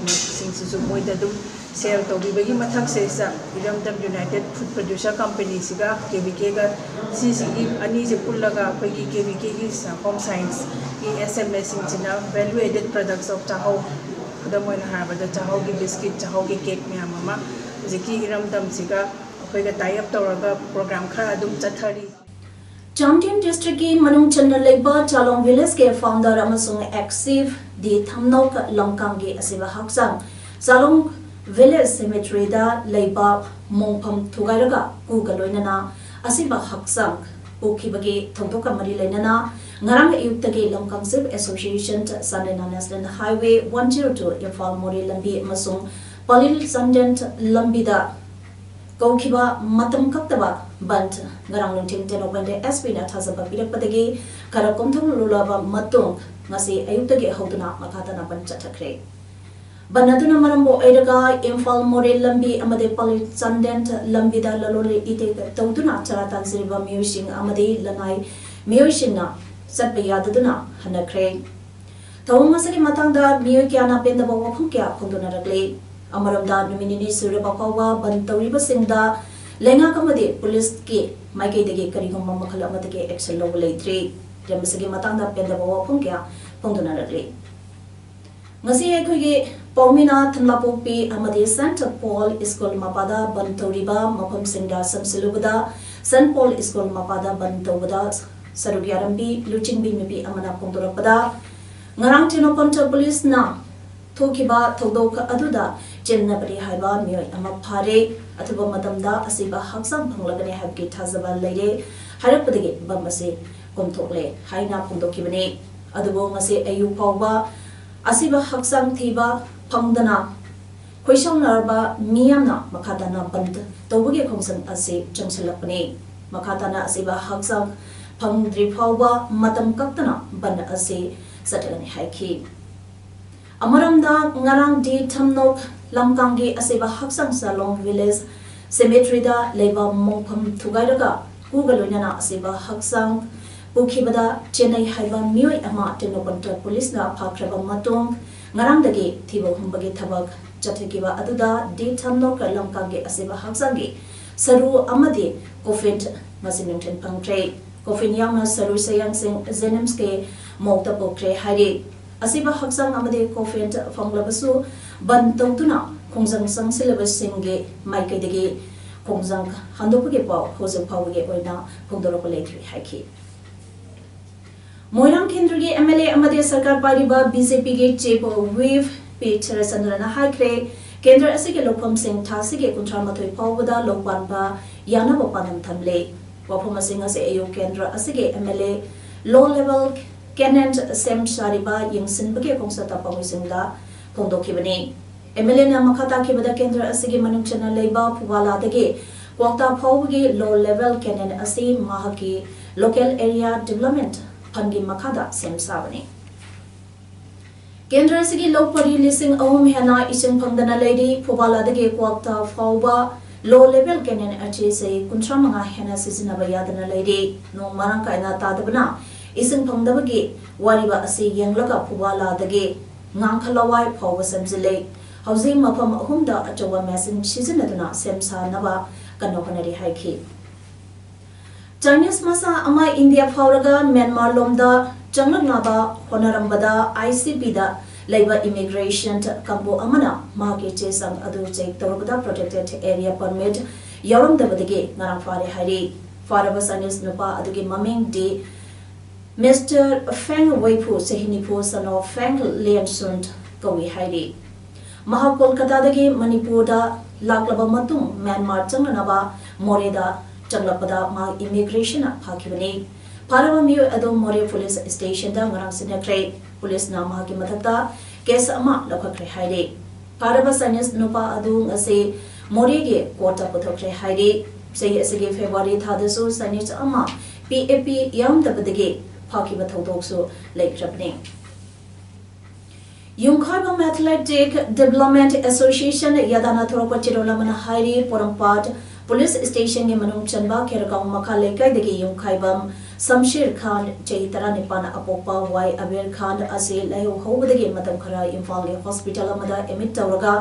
ꯁꯤꯡꯁꯤꯁꯨ ꯃꯣꯏꯗ ꯑꯗꯨꯝ sale ꯇꯧꯕꯤꯕꯒꯤ ꯃꯊꯛꯁꯤꯗ ꯏꯔꯝꯗꯝ United Food Producer Company ꯁꯤꯒ ꯀꯦ ꯚꯤ ꯀꯦꯒ ꯁꯤꯁꯤꯒꯤ ꯑꯅꯤꯁꯦ ꯄꯨꯜꯂꯒ ꯑꯩꯈꯣꯏꯒꯤ ꯀꯦ ꯚꯤ ꯀꯦꯒꯤ Home Science ꯀꯤ S M S ꯁꯤꯡꯁꯤꯅ value added products of ꯆꯥꯛꯍꯧ ꯈꯨꯗꯝ ꯑꯣꯏꯅ ꯍꯥꯏꯔꯕꯗ ꯆꯥꯛꯍꯥꯎꯒꯤ ꯕꯤꯁꯀꯤꯠ, ꯆꯥꯛꯍꯥꯎꯒꯤ ꯀꯦꯛ ꯃꯌꯥꯝ ꯑꯃ ꯍꯧꯖꯤꯛꯀꯤ ꯏꯔꯝꯗꯝꯁꯤꯒ ꯑꯩꯈꯣꯏꯒ tie up ꯇꯧꯔꯒ program ꯈꯔ ꯑꯗꯨꯝ ꯆꯠꯊꯔꯤ꯫ ꯆꯥꯟꯗꯦꯜ districtꯀꯤ ꯃꯅꯨꯡ ꯆꯟꯅ ꯂꯩꯕ ꯆꯥꯂꯣꯡ villageꯀꯤ founder ꯑꯃꯁꯨꯡ ex-chief ꯗꯤ ꯊꯝꯅꯧ ꯂꯝꯀꯥꯡꯒꯤ ꯑꯁꯤꯕ ꯍꯛꯆꯥꯡ ꯆꯥꯂꯣꯡ village cemeteryꯗ ꯂꯩꯕ ꯃꯣꯡꯐꯝ ꯊꯨꯒꯥꯏꯔꯒ ꯀꯨꯒ ꯂꯣꯏꯅꯅ ꯑꯁꯤꯕ ꯍꯛꯆꯥꯡ ꯄꯨꯈꯤꯕꯒꯤ ꯊꯧꯗꯣꯛꯀ ꯃꯔꯤ ꯂꯩꯅꯅ ꯉꯔꯥꯡ ꯑꯌꯨꯛꯇꯒꯤ ꯂꯝꯀꯥꯡ Chief Association Chandel National Highway one zero two Imphal ꯃꯣꯔꯦ ꯂꯝꯕꯤ ꯑꯃꯁꯨꯡ ꯄꯂꯤꯜ ꯆꯥꯟꯗꯦꯜ ꯂꯝꯕꯤꯗ ꯀꯧꯈꯤꯕ ꯃꯇꯝ ꯀꯛꯇꯕ ꯕꯟꯗ ꯉꯔꯥꯡ ꯅꯨꯡꯊꯤꯜ ꯇꯦꯡꯅꯧꯄꯜꯗ S Pꯅ ꯊꯥꯖꯕ ꯄꯤꯔꯛꯄꯗꯒꯤ ꯈꯔ ꯀꯣꯝꯊꯣꯛꯂꯨꯔꯕ ꯃꯇꯨꯡ ꯉꯁꯤ ꯑꯌꯨꯛꯇꯒꯤ ꯍꯧꯗꯨꯅ ꯃꯈꯥ ꯇꯥꯅ ꯕꯟꯗ ꯆꯠꯊꯈ꯭ꯔꯦ꯫ ꯕꯟꯗ ꯑꯗꯨꯅ ꯃꯔꯝ ꯑꯣꯏꯔꯒ ꯏꯝꯐꯥꯜ ꯃꯣꯔꯦ ꯂꯝꯕꯤ ꯑꯃꯗꯤ ꯄꯂꯤꯜ ꯆꯥꯟꯗꯦꯜ ꯂꯝꯕꯤꯗ ꯂꯂꯣꯟ ꯏꯇꯤꯛ ꯇꯧꯗꯨꯅ ꯆꯔꯥ ꯇꯥꯟꯖꯔꯤꯕ ꯃꯤꯑꯣꯏꯁꯤꯡ ꯑꯃꯗꯤ ꯂꯅꯥꯏ ꯃꯤꯑꯣꯏꯁꯤꯡꯅ ꯆꯠꯄ ꯌꯥꯗꯗꯨꯅ ꯍꯟꯅꯈ꯭ꯔꯦ꯫ ꯊꯧꯑꯣꯡ ꯑꯁꯤꯒꯤ ꯃꯇꯥꯡꯗ ꯃꯤꯑꯣꯏ ꯀꯌꯥꯅ ꯄꯦꯟꯗꯕ ꯋꯥꯐꯝ ꯀꯌꯥ ꯐꯣꯡꯗꯣꯛꯅꯔꯛꯂꯤ꯫ ꯑꯃꯔꯣꯝꯗ ꯅꯨꯃꯤꯠ ꯅꯤꯅꯤ ꯁꯨꯔꯕ ꯐꯥꯎꯕ ꯕꯟꯗ ꯇꯧꯔꯤꯕꯁꯤꯡꯗ ꯂꯩꯉꯥꯛ ꯑꯃꯗꯤ ꯄꯨꯂꯤꯁꯀꯤ ꯃꯥꯏꯀꯩꯗꯒꯤ ꯀꯔꯤꯒꯨꯝꯕ ꯃꯈꯜ ꯑꯃꯠꯇꯒꯤ action ꯂꯧꯕ ꯂꯩꯇ꯭ꯔꯤ꯫ ꯃꯁꯤꯒꯤ ꯃꯇꯥꯡꯗ ꯄꯦꯟꯗꯕ ꯋꯥꯐꯝ ꯀꯌꯥ ꯐꯣꯡꯗꯣꯛꯅꯔꯛꯂꯤ꯫ ꯉꯁꯤ ꯑꯩꯈꯣꯏꯒꯤ ꯄꯥꯎꯃꯤꯅ ꯊꯝꯂꯥꯄꯣꯛꯄꯤ ꯑꯃꯗꯤ Saint Paul School ꯃꯄꯥꯗ ꯕꯟꯗ ꯇꯧꯔꯤꯕ ꯃꯐꯝꯁꯤꯡꯗ ꯆꯪꯁꯤꯜꯂꯨꯕꯗ Saint Paul School ꯃꯄꯥꯗ ꯕꯟꯗ ꯇꯧꯕꯗ ꯁꯔꯨꯛ ꯌꯥꯔꯝꯕꯤ ꯂꯨꯆꯤꯡꯕꯤ ꯅꯨꯄꯤ ꯑꯃꯅ ꯐꯣꯡꯗꯣꯔꯛꯄꯗ ꯉꯔꯥꯡ ꯇꯦꯡꯅꯧꯄꯜ ꯄꯨꯂꯤꯁꯅ ꯊꯣꯛꯈꯤꯕ ꯊꯧꯗꯣꯛ ꯑꯗꯨꯗ ꯆꯦꯟꯅꯕꯅꯤ ꯍꯥꯏꯕ ꯃꯤꯑꯣꯏ ꯑꯃ ꯐꯥꯔꯦ꯫ ꯑꯊꯨꯕ ꯃꯇꯝꯗ ꯑꯁꯤꯕ ꯍꯛꯆꯥꯡ ꯐꯪꯂꯒꯅꯤ ꯍꯥꯏꯕꯒꯤ ꯊꯥꯖꯕ ꯂꯩꯔꯦ ꯍꯥꯏꯔꯛꯄꯗꯒꯤ ꯕꯟꯗ ꯑꯁꯤ ꯀꯣꯝꯊꯣꯛꯂꯦ ꯍꯥꯏꯅ ꯐꯣꯡꯗꯣꯛꯈꯤꯕꯅꯤ꯫ ꯑꯗꯨꯕꯨ ꯉꯁꯤ ꯑꯌꯨꯛ ꯐꯥꯎꯕ ꯑꯁꯤꯕ ꯍꯛꯆꯥꯡ ꯊꯤꯕ ꯐꯪꯗꯅ ꯈꯣꯏꯁꯥꯎꯅꯔꯕ ꯃꯤꯌꯥꯝꯅ ꯃꯈꯥ ꯇꯥꯅ ꯕꯟꯗ ꯇꯧꯕꯒꯤ ꯈꯣꯡꯖꯪ ꯑꯁꯤ ꯆꯪꯁꯤꯜꯂꯛꯄꯅꯤ꯫ ꯃꯈꯥ ꯇꯥꯅ ꯑꯁꯤꯕ ꯍꯛꯆꯥꯡ ꯐꯪꯗ꯭ꯔꯤ ꯐꯥꯎꯕ ꯃꯇꯝ ꯀꯛꯇꯅ ꯕꯟꯗ ꯑꯁꯤ ꯆꯠꯊꯒꯅꯤ ꯍꯥꯏꯈꯤ꯫ ꯑꯃꯔꯣꯝꯗ ꯉꯔꯥꯡ ꯗꯤ ꯊꯝꯅꯧ ꯂꯝꯀꯥꯡꯒꯤ ꯑꯁꯤꯕ ꯍꯛꯆꯥꯡ ꯆꯥꯂꯣꯡ village cemeteryꯗ ꯂꯩꯕ ꯃꯣꯡꯐꯝ ꯊꯨꯒꯥꯏꯔꯒ ꯀꯨꯒ ꯂꯣꯏꯅꯅ ꯑꯁꯤꯕ ꯍꯛꯆꯥꯡ ꯄꯨꯈꯤꯕꯗ ꯆꯦꯟꯅꯩ ꯍꯥꯏꯕ ꯃꯤꯑꯣꯏ ꯑꯃ ꯇꯦꯡꯅꯧꯄꯜ ꯄꯨꯂꯤꯁꯅ ꯐꯥꯈ꯭ꯔꯕ ꯃꯇꯨꯡ ꯉꯔꯥꯡꯗꯒꯤ ꯊꯤꯕ ꯍꯨꯝꯕꯒꯤ ꯊꯕꯛ ꯆꯠꯊꯈꯤꯕ ꯑꯗꯨꯗ ꯗꯤ ꯊꯝꯅꯧ ꯂꯝꯀꯥꯡꯒꯤ ꯑꯁꯤꯕ ꯍꯛꯆꯥꯡꯒꯤ ꯁꯔꯨ ꯑꯃꯗꯤ coffin ꯉꯁꯤ ꯅꯨꯡꯊꯤꯜ ꯐꯪꯈ꯭ꯔꯦ꯫ Coffin ꯌꯥꯎꯅ ꯁꯔꯨ ꯁꯌꯥꯡꯁꯤꯡ JNIMSꯀꯤ morgueꯇ ꯄꯨꯈ꯭ꯔꯦ ꯍꯥꯏꯔꯤ꯫ ꯑꯁꯤꯕ ꯍꯛꯆꯥꯡ ꯑꯃꯗꯤ coffin ꯐꯪꯂꯕꯁꯨ ꯕꯟ ꯇꯧꯗꯨꯅ ꯈꯣꯡꯖꯪ ꯆꯪꯁꯤꯜꯂꯕꯁꯤꯡꯒꯤ ꯃꯥꯏꯀꯩꯗꯒꯤ ꯈꯣꯡꯖꯪ ꯍꯟꯗꯣꯛꯄꯒꯤ ꯄꯥꯎ ꯍꯧꯖꯤꯛ ꯐꯥꯎꯕꯒꯤ ꯑꯣꯏꯅ ꯐꯣꯡꯗꯣꯔꯛꯄ ꯂꯩꯇ꯭ꯔꯤ ꯍꯥꯏꯈꯤ꯫ ꯃꯣꯏꯔꯥꯡ ꯀꯦꯟꯗ꯭ꯔꯒꯤ MLA ꯑꯃꯗꯤ ꯁꯔꯀꯥꯔ ꯄꯥꯏꯔꯤꯕ BJPꯒꯤ Chief Whip ꯄꯤ ꯁꯔꯠꯆꯟꯗ꯭ꯔꯅ ꯍꯥꯏꯈ꯭ꯔꯦ, ꯀꯦꯟꯗ꯭ꯔ ꯑꯁꯤꯒꯤ ꯂꯧꯐꯝꯁꯤꯡ ꯊꯥꯁꯤꯒꯤ ꯀꯨꯟꯊ꯭ꯔꯥ ꯃꯥꯊꯣꯏ ꯐꯥꯎꯕꯗ ꯂꯧ ꯄꯥꯟꯕ ꯌꯥꯅꯕ ꯄꯥꯟꯗꯝ ꯊꯝꯂꯦ꯫ ꯋꯥꯐꯝ ꯑꯁꯤꯡ ꯑꯁꯤ ꯑꯌꯨꯛ ꯀꯦꯟꯗ꯭ꯔ ꯑꯁꯤꯒꯤ MLA low level cannon ꯁꯦꯝ ꯁꯥꯔꯤꯕ ꯌꯦꯡꯁꯤꯟꯕꯒꯤ ꯈꯣꯡꯆꯠꯇ ꯄꯥꯎꯃꯤꯁꯤꯡꯗ ꯐꯣꯡꯗꯣꯛꯈꯤꯕꯅꯤ꯫ MLAꯅ ꯃꯈꯥ ꯇꯥꯈꯤꯕꯗ ꯀꯦꯟꯗ꯭ꯔ ꯑꯁꯤꯒꯤ ꯃꯅꯨꯡ ꯆꯟꯅ ꯂꯩꯕ ꯐꯨꯕꯥꯂꯥꯗꯒꯤ ꯀ꯭ꯋꯥꯛꯇꯥ ꯐꯥꯎꯕꯒꯤ low level cannon ꯑꯁꯤ ꯃꯍꯥꯛꯀꯤ local area development fundꯀꯤ ꯃꯈꯥꯗ ꯁꯦꯝ ꯁꯥꯕꯅꯤ꯫ ꯀꯦꯟꯗ꯭ꯔ ꯑꯁꯤꯒꯤ ꯂꯧ ꯄꯔꯤ ꯂꯤꯁꯤꯡ ꯑꯍꯨꯝ ꯍꯦꯟꯅ ꯏꯁꯤꯡ ꯐꯪꯗꯅ ꯂꯩꯔꯤ꯫ ꯐꯨꯕꯥꯂꯥꯗꯒꯤ ꯀ꯭ꯋꯥꯛꯇꯥ ꯐꯥꯎꯕ low level cannon ꯑꯁꯤ ꯆꯍꯤ ꯀꯨꯟꯊ꯭ꯔꯥ ꯃꯉꯥ ꯍꯦꯟꯅ ꯁꯤꯖꯤꯟꯅꯕ ꯌꯥꯗꯅ ꯂꯩꯔꯤ꯫ ꯅꯣꯡ ꯃꯔꯥꯡ ꯀꯥꯏꯅ ꯇꯥꯗꯕꯅ ꯏꯁꯤꯡ ꯐꯪꯗꯕꯒꯤ ꯋꯥꯔꯤꯕ ꯑꯁꯤ ꯌꯦꯡꯂꯒ ꯐꯨꯕꯥꯂꯥꯗꯒꯤ ꯉꯥꯡꯈꯂꯋꯥꯏ ꯐꯥꯎꯕ ꯁꯦꯝꯖꯤꯜꯂꯦ꯫ ꯍꯧꯖꯤꯛ ꯃꯐꯝ ꯑꯍꯨꯝꯗ ꯑꯆꯧꯕ machine ꯁꯤꯖꯤꯟꯅꯗꯨꯅ ꯁꯦꯝ ꯁꯥꯅꯕ ꯀꯟꯅ ꯍꯣꯠꯅꯔꯤ ꯍꯥꯏꯈꯤ꯫ Chinese ꯃꯆꯥ ꯑꯃ ꯏꯟꯗꯤꯌꯥ ꯐꯥꯎꯔꯒ ꯃ꯭ꯌꯥꯟꯃꯥꯔ ꯂꯣꯝꯗ ꯆꯪꯂꯛꯅꯕ ꯍꯣꯠꯅꯔꯝꯕꯗ ICPꯗ ꯂꯩꯕ immigration ꯀꯥꯡꯕꯨ ꯑꯃꯅ ꯃꯍꯥꯛꯀꯤ ꯆꯦ ꯆꯥꯡ ꯑꯗꯨ check ꯇꯧꯔꯕꯗ protected area permit ꯌꯥꯎꯔꯝꯗꯕꯗꯒꯤ ꯉꯔꯥꯡ ꯐꯥꯔꯦ ꯍꯥꯏꯔꯤ꯫ ꯐꯥꯔꯕ Chinese ꯅꯨꯄꯥ ꯑꯗꯨꯒꯤ ꯃꯃꯤꯡꯗꯤ Mister Feng Weifu, ꯆꯍꯤ ꯅꯤꯐꯨ, son of Feng Lianshun ꯀꯧꯏ ꯍꯥꯏꯔꯤ꯫ ꯃꯍꯥꯛ ꯀꯣꯜꯀꯇꯥꯗꯒꯤ ꯃꯅꯤꯄꯨꯔꯗ ꯂꯥꯛꯂꯕ ꯃꯇꯨꯡ ꯃ꯭ꯌꯥꯟꯃꯥꯔ ꯆꯪꯅꯅꯕ ꯃꯣꯔꯦꯗ ꯆꯪꯂꯛꯄꯗ ꯃꯍꯥꯛ immigrationꯅ ꯐꯥꯈꯤꯕꯅꯤ꯫ ꯐꯥꯔꯕ ꯃꯤꯑꯣꯏ ꯑꯗꯨ ꯃꯣꯔꯦ police stationꯗ ꯉꯔꯥꯡ ꯁꯤꯟꯅꯈ꯭ꯔꯦ꯫ Policeꯅ ꯃꯍꯥꯛꯀꯤ ꯃꯊꯛꯇ case ꯑꯃ ꯂꯧꯈꯠꯈ꯭ꯔꯦ ꯍꯥꯏꯔꯤ꯫ ꯐꯥꯔꯕ Chinese ꯅꯨꯄꯥ ꯑꯗꯨ ꯉꯁꯤ ꯃꯣꯔꯦꯒꯤ courtꯇ ꯄꯨꯊꯣꯛꯈ꯭ꯔꯦ ꯍꯥꯏꯔꯤ꯫ ꯆꯍꯤ ꯑꯁꯤꯒꯤ February ꯊꯥꯗꯁꯨ Chinese ꯑꯃ PAP ꯌꯥꯎꯔꯝꯗꯕꯗꯒꯤ ꯐꯥꯈꯤꯕ ꯊꯧꯗꯣꯛꯁꯨ ꯂꯩꯈ꯭ꯔꯕꯅꯤ꯫ ꯌꯨꯝꯈꯥꯏꯕꯝ Athletic Development Association ꯌꯥꯗꯥꯅ ꯊꯣꯔꯛꯄ ꯆꯦꯔꯣꯜ ꯑꯃꯅ ꯍꯥꯏꯔꯤ, ꯄꯣꯔꯣꯝꯄꯥꯠ police stationꯒꯤ ꯃꯅꯨꯡ ꯆꯟꯕ ꯈꯦꯔꯒꯥꯎ ꯃꯈꯥ ꯂꯩꯀꯥꯏꯗꯒꯤ ꯌꯨꯝꯈꯥꯏꯕꯝ ꯁꯝꯁꯤꯔ ꯈꯥꯟ, ꯆꯍꯤ ꯇꯔꯥꯅꯤꯄꯥꯟ ꯑꯄꯣꯛꯄ ꯋꯥꯏ ꯑꯕꯤꯔ ꯈꯥꯟ ꯑꯁꯤ ꯂꯥꯏꯍꯧ ꯍꯧꯕꯗꯒꯤ ꯃꯇꯝ ꯈꯔ ꯏꯝꯐꯥꯜꯒꯤ hospital ꯑꯃꯗ admit ꯇꯧꯔꯒ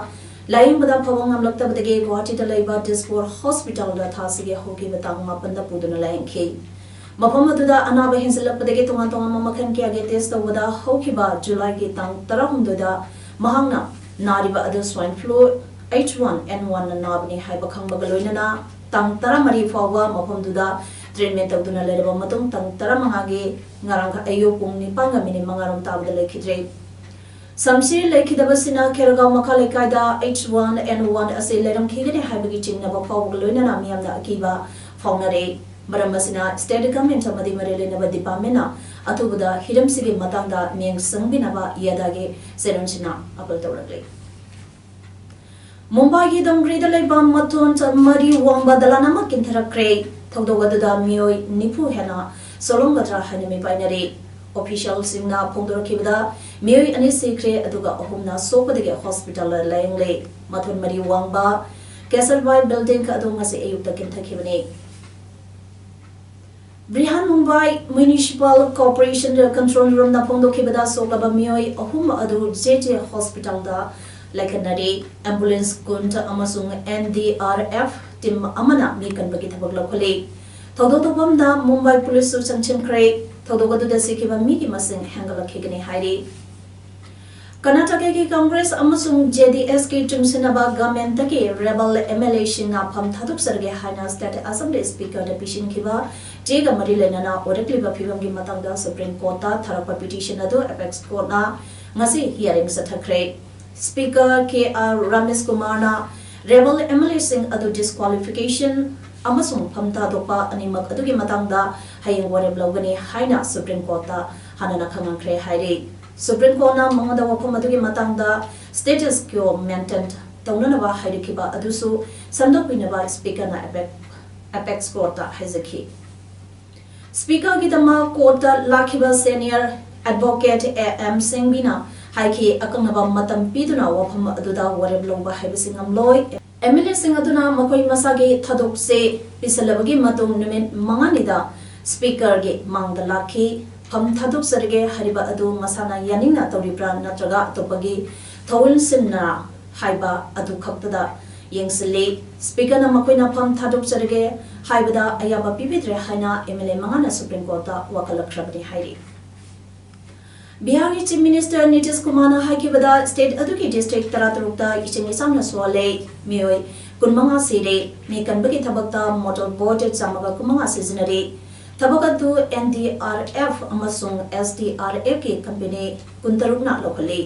ꯂꯥꯌꯦꯡꯕꯗ ꯐꯕ ꯉꯝꯂꯛꯇꯕꯗꯒꯤ ꯒꯨꯋꯥꯍꯥꯇꯤꯗ ꯂꯩꯕ ꯗꯤꯁꯄꯨꯔ hospitalꯗ ꯊꯥꯁꯤꯒꯤ ꯍꯧꯈꯤꯕ ꯇꯥꯡ ꯃꯥꯄꯟꯗ ꯄꯨꯗꯨꯅ ꯂꯥꯌꯦꯡꯈꯤ꯫ ꯃꯐꯝ ꯑꯗꯨꯗ ꯑꯅꯥꯕ ꯍꯦꯟꯖꯜꯂꯛꯄꯗꯒꯤ ꯇꯣꯉꯥꯟ ꯇꯣꯉꯥꯟꯕ ꯃꯈꯜ ꯀꯌꯥꯒꯤ ꯇꯦꯁ ꯇꯧꯕꯗ ꯍꯧꯈꯤꯕ ꯖꯨꯂꯥꯏꯒꯤ ꯇꯥꯡ ꯇꯔꯥꯍꯨꯝꯗꯣꯏꯗ ꯃꯍꯥꯛꯅ ꯅꯥꯔꯤꯕ ꯑꯗꯨ swine flu H one N ꯋꯥꯟꯅ ꯅꯥꯕꯅꯤ ꯍꯥꯏꯕ ꯈꯪꯕꯒ ꯂꯣꯏꯅꯅ ꯇꯥꯡ ꯇꯔꯥꯃꯔꯤ ꯐꯥꯎꯕ ꯃꯐꯝꯗꯨꯗ ꯇ꯭ꯔꯤꯠꯃꯦꯟ ꯇꯧꯗꯨꯅ ꯂꯩꯔꯕ ꯃꯇꯨꯡ ꯇꯥꯡ ꯇꯔꯥꯃꯉꯥꯒꯤ ꯉꯔꯥꯡ ꯑꯌꯨꯛ ꯄꯨꯡ ꯅꯤꯄꯥꯟꯒ ꯃꯤꯅꯤꯠ ꯃꯉꯥꯔꯣꯝ ꯇꯥꯕꯗ ꯂꯩꯈꯤꯗ꯭ꯔꯦ꯫ ꯁꯝꯁꯤꯔ ꯂꯩꯈꯤꯗꯕꯁꯤꯅ ꯈꯦꯔꯒꯥꯎ ꯃꯈꯥ ꯂꯩꯀꯥꯏꯗ ꯑꯩꯆ ꯋꯥꯟ ꯑꯦꯟ ꯋꯥꯟ ꯑꯁꯤ ꯂꯩꯔꯝꯈꯤꯒꯅꯤ ꯍꯥꯏꯕꯒꯤ ꯆꯤꯡꯅꯕ ꯐꯥꯎꯕꯒ ꯂꯣꯏꯅꯅ ꯃꯤꯌꯥꯝꯅ ꯑꯀꯤꯕ ꯐꯥꯎꯅꯔꯦ꯫ ꯃꯔꯝ ꯑꯁꯤꯅ ꯁ꯭ꯇꯦꯠ ꯒꯚꯔꯟꯃꯦꯟꯠ ꯑꯃꯗꯤ ꯃꯔꯤ ꯂꯩꯅꯕ ꯗꯤꯄꯥꯔꯠꯃꯦꯟꯠꯅ ꯑꯊꯨꯕꯗ ꯍꯤꯔꯝꯁꯤꯒꯤ ꯃꯇꯥꯡꯗ ꯃꯤꯠꯌꯦꯡ ꯆꯪꯕꯤꯅꯕ ꯌꯥꯗꯥꯒꯤ ꯆꯦꯔꯣꯟꯁꯤꯅ ꯑꯥꯄꯤꯜ ꯇꯧꯔꯛꯂꯤ꯫ ꯃꯨꯝꯕꯥꯏꯒꯤ ꯗꯣꯡꯒ꯭ꯔꯤꯗ ꯂꯩꯕ ꯃꯊꯣꯟ ꯆ-, ꯃꯔꯤ ꯋꯥꯡꯕ ꯗꯂꯥꯟ ꯑꯃ ꯀꯤꯟꯊꯔꯛꯈ꯭ꯔꯦ꯫ ꯊꯧꯗꯣꯛ ꯑꯗꯨꯗ ꯃꯤꯑꯣꯏ ꯅꯤꯐꯨ ꯍꯦꯟꯅ ꯁꯣꯛꯂꯝꯒꯗ꯭ꯔꯥ ꯍꯥꯏꯅ ꯃꯤꯄꯥꯏꯅꯔꯤ꯫ ꯑꯣꯐꯤꯁꯤꯌꯦꯜꯁꯤꯡꯅ ꯐꯣꯡꯗꯣꯔꯛꯈꯤꯕꯗ ꯃꯤꯑꯣꯏ ꯑꯅꯤ ꯁꯤꯈ꯭ꯔꯦ, ꯑꯗꯨꯒ ꯑꯍꯨꯝꯅ ꯁꯣꯛꯄꯗꯒꯤ ꯍꯣꯁꯄꯤꯇꯥꯜꯗ ꯂꯥꯌꯦꯡꯂꯤ꯫ ꯃꯊꯣꯟ ꯃꯔꯤ ꯋꯥꯡꯕ ꯀꯦꯁꯔꯕꯥꯏ ꯕꯤꯜꯗꯤꯡ ꯑꯗꯨ ꯉꯁꯤ ꯑꯌꯨꯛꯇ ꯀꯤꯟꯊꯈꯤꯕꯅꯤ꯫ Brihan Mumbai municipal corporation control ꯔꯨꯝꯅ ꯐꯣꯡꯗꯣꯛꯈꯤꯕꯗ ꯁꯣꯛꯂꯕ ꯃꯤꯑꯣꯏ ꯑꯍꯨꯝ ꯑꯗꯨ ꯖꯦ ꯖꯦ ꯍꯣꯁꯄꯤꯇꯥꯜꯗ ꯂꯥꯏꯀꯠꯅꯔꯤ꯫ ꯑꯦꯝꯕꯨꯂꯦꯟꯁ ꯀꯨꯟ ꯑꯃꯁꯨꯡ N D R F team ꯑꯃꯅ ꯃꯤ ꯀꯟꯕꯒꯤ ꯊꯕꯛ ꯂꯧꯈꯠꯂꯤ꯫ ꯊꯧꯗꯣꯛ ꯊꯣꯛꯐꯝꯗ ꯃꯨꯝꯕꯥꯏ ꯄꯨꯂꯤꯁꯁꯨ ꯆꯪꯁꯤꯟꯈ꯭ꯔꯦ꯫ ꯊꯧꯗꯣꯛ ꯑꯗꯨꯗ ꯁꯤꯈꯤꯕ ꯃꯤꯒꯤ ꯃꯁꯤꯡ ꯍꯦꯟꯒꯠꯂꯛꯈꯤꯒꯅꯤ ꯍꯥꯏꯔꯤ꯫ ꯀꯔꯅꯥꯇꯀꯥꯒꯤ ꯀꯪꯒ꯭ꯔꯦꯁ ꯑꯃꯁꯨꯡ ꯖꯦ ꯗꯤ ꯑꯦꯁꯀꯤ ꯆꯨꯡꯁꯤꯟꯅꯕ ꯒꯃꯦꯟꯇꯒꯤ ꯔꯦꯕꯦꯜ ꯑꯦꯝ ꯑꯦꯜ ꯑꯦꯁꯤꯡꯅ ꯐꯝ ꯊꯥꯗꯣꯛꯆꯔꯒꯦ ꯍꯥꯏꯅ ꯁ꯭ꯇꯦꯠ ꯑꯦꯁꯦꯝꯕ꯭ꯂꯤ ꯁ꯭ꯄꯤꯀꯔꯗ ꯄꯤꯁꯤꯟꯈꯤꯕ ꯆꯦꯒ ꯃꯔꯤ ꯂꯩꯅꯅ ꯑꯣꯏꯔꯛꯂꯤꯕ ꯐꯤꯕꯝꯒꯤ ꯃꯇꯥꯡꯗ ꯁꯨꯄ꯭ꯔꯤꯝ ꯀꯣꯔꯠꯇ ꯊꯥꯔꯛꯄ ꯄꯤꯇꯤꯁꯟ ꯑꯗꯨ ꯑꯦꯄꯦꯛꯁ ꯀꯣꯔꯠꯅ ꯉꯁꯤ ꯍꯤꯌꯥꯔꯤꯡ ꯆꯠꯊꯈ꯭ꯔꯦ꯫ ꯁ꯭ꯄꯤꯀꯔ ꯀꯦ ꯑꯥꯔ ꯔꯥꯃꯦꯁ ꯀꯨꯃꯥꯔꯅ ꯔꯦꯕꯦꯜ ꯑꯦꯝ ꯑꯦꯜ ꯑꯦꯁꯤꯡ ꯑꯗꯨ ꯗꯤꯁꯀ꯭ꯋꯥꯂꯤꯐꯤꯀꯦꯁꯟ ꯑꯃꯁꯨꯡ ꯐꯝ ꯊꯥꯗꯣꯛꯄ ꯑꯅꯤꯃꯛ ꯑꯗꯨꯒꯤ ꯃꯇꯥꯡꯗ ꯍꯌꯦꯡ ꯋꯥꯔꯦꯞ ꯂꯧꯒꯅꯤ ꯍꯥꯏꯅ ꯁꯨꯄ꯭ꯔꯤꯝ ꯀꯣꯔꯠꯇ ꯍꯥꯟꯅꯅ ꯈꯪꯍꯟꯈ꯭ꯔꯦ ꯍꯥꯏꯔꯤ꯫ ꯁꯨꯄ꯭ꯔꯤꯝ ꯀꯣꯔꯠꯅ ꯃꯉꯣꯟꯗ ꯋꯥꯐꯝ ꯑꯗꯨꯒꯤ ꯃꯇꯥꯡꯗ ꯁ꯭ꯇꯦꯇꯁ ꯀ꯭ꯌꯣ ꯃꯦꯟꯇꯦꯟ ꯇꯧꯅꯅꯕ ꯍꯥꯏꯔꯛꯈꯤꯕ ꯑꯗꯨꯁꯨ ꯁꯟꯗꯣꯛꯄꯤꯅꯕ ꯁ꯭ꯄꯤꯀꯔꯅ ꯑꯦꯄꯦꯛ-, ꯑꯦꯄꯦꯛꯁ ꯀꯣꯔꯠꯇ ꯍꯥꯏꯖꯈꯤ꯫ ꯁ꯭ꯄꯤꯀꯔꯒꯤꯗꯃꯛ ꯀꯣꯔꯠꯇ ꯂꯥꯛꯈꯤꯕ ꯁꯦꯅꯤꯌꯔ ꯑꯦꯗꯚꯣꯀꯦꯠ ꯑꯦ ꯑꯦꯝ ꯁꯦꯡꯕꯤꯅ ꯍꯥꯏꯈꯤ, ꯑꯀꯛꯅꯕ ꯃꯇꯝ ꯄꯤꯗꯨꯅ ꯋꯥꯐꯝ ꯑꯗꯨꯗ ꯋꯥꯔꯦꯞ ꯂꯧꯕ ꯍꯥꯏꯕꯁꯤ ꯉꯝꯂꯣꯏ꯫ ꯑꯦꯝ ꯑꯦꯜ ꯑꯦꯁꯤꯡ ꯑꯗꯨꯅ ꯃꯈꯣꯏ ꯃꯁꯥꯒꯤ ꯊꯥꯗꯣꯛꯆꯦ ꯄꯤꯁꯜꯂꯕꯒꯤ ꯃꯇꯨꯡ ꯅꯨꯃꯤꯠ ꯃꯉꯥꯅꯤꯗ ꯁ꯭ꯄꯤꯀꯔꯒꯤ ꯃꯥꯡꯗ ꯂꯥꯛꯈꯤ꯫ ꯐꯝ ꯊꯥꯗꯣꯛꯆꯔꯒꯦ ꯍꯥꯏꯔꯤꯕ ꯑꯗꯨ ꯃꯁꯥꯅ ꯌꯥꯅꯤꯡꯅ ꯇꯧꯔꯤꯕ꯭ꯔꯥ ꯅꯠꯇ꯭ꯔꯒ ꯑꯇꯣꯞꯄꯒꯤ ꯊꯧꯑꯣꯏꯟꯁꯤꯟꯅ ꯍꯥꯏꯕ ꯑꯗꯨ ꯈꯛꯇꯗ ꯌꯦꯡꯁꯤꯜꯂꯤ꯫ ꯁ꯭ꯄꯤꯀꯔꯅ ꯃꯈꯣꯏꯅ ꯐꯝ ꯊꯥꯗꯣꯛꯆꯔꯒꯦ ꯍꯥꯏꯕꯗ ꯑꯌꯥꯕ ꯄꯤꯕꯤꯗ꯭ꯔꯦ ꯍꯥꯏꯅ ꯑꯦꯝ ꯑꯦꯜ ꯑꯦ ꯃꯉꯥꯅ ꯁꯨꯄ꯭ꯔꯤꯝ ꯀꯣꯔꯠꯇ ꯋꯥꯀꯠꯂꯛꯈ꯭ꯔꯕꯅꯤ ꯍꯥꯏꯔꯤ꯫ ꯕꯤꯍꯥꯔꯒꯤ ꯆꯤꯐ ꯃꯤꯅꯤꯁꯇꯔ ꯅꯤꯇꯤꯁ ꯀꯨꯃꯥꯔꯅ ꯍꯥꯏꯈꯤꯕꯗ ꯁ꯭ꯇꯦꯠ ꯑꯗꯨꯒꯤ ꯗꯤꯁꯇ꯭ꯔꯤꯛ ꯇꯔꯥꯇꯔꯨꯛꯇ ꯏꯁꯤꯡ ꯏꯆꯥꯎꯅ ꯁꯣꯛꯍꯜꯂꯦ, ꯃꯤꯑꯣꯏ ꯀꯨꯟꯃꯉꯥ ꯁꯤꯔꯦ, ꯃꯤ ꯀꯟꯕꯒꯤ ꯊꯕꯛꯇ ꯃꯣꯇꯣꯔ ꯕꯣꯠ ꯆꯥꯝꯃꯒ ꯀꯨꯟꯃꯉꯥ ꯁꯤꯖꯤꯟꯅꯔꯤ꯫ ꯊꯕꯛ ꯑꯗꯨ ꯑꯦꯟ ꯗꯤ ꯑꯥꯔ ꯑꯦꯐ ꯑꯃꯁꯨꯡ ꯑꯦꯁ ꯗꯤ ꯑꯥꯔ ꯑꯦꯐꯀꯤ ꯀꯝꯄꯦꯅꯤ ꯀꯨꯟꯇꯔꯨꯛꯅ ꯂꯧꯈꯠꯂꯤ꯫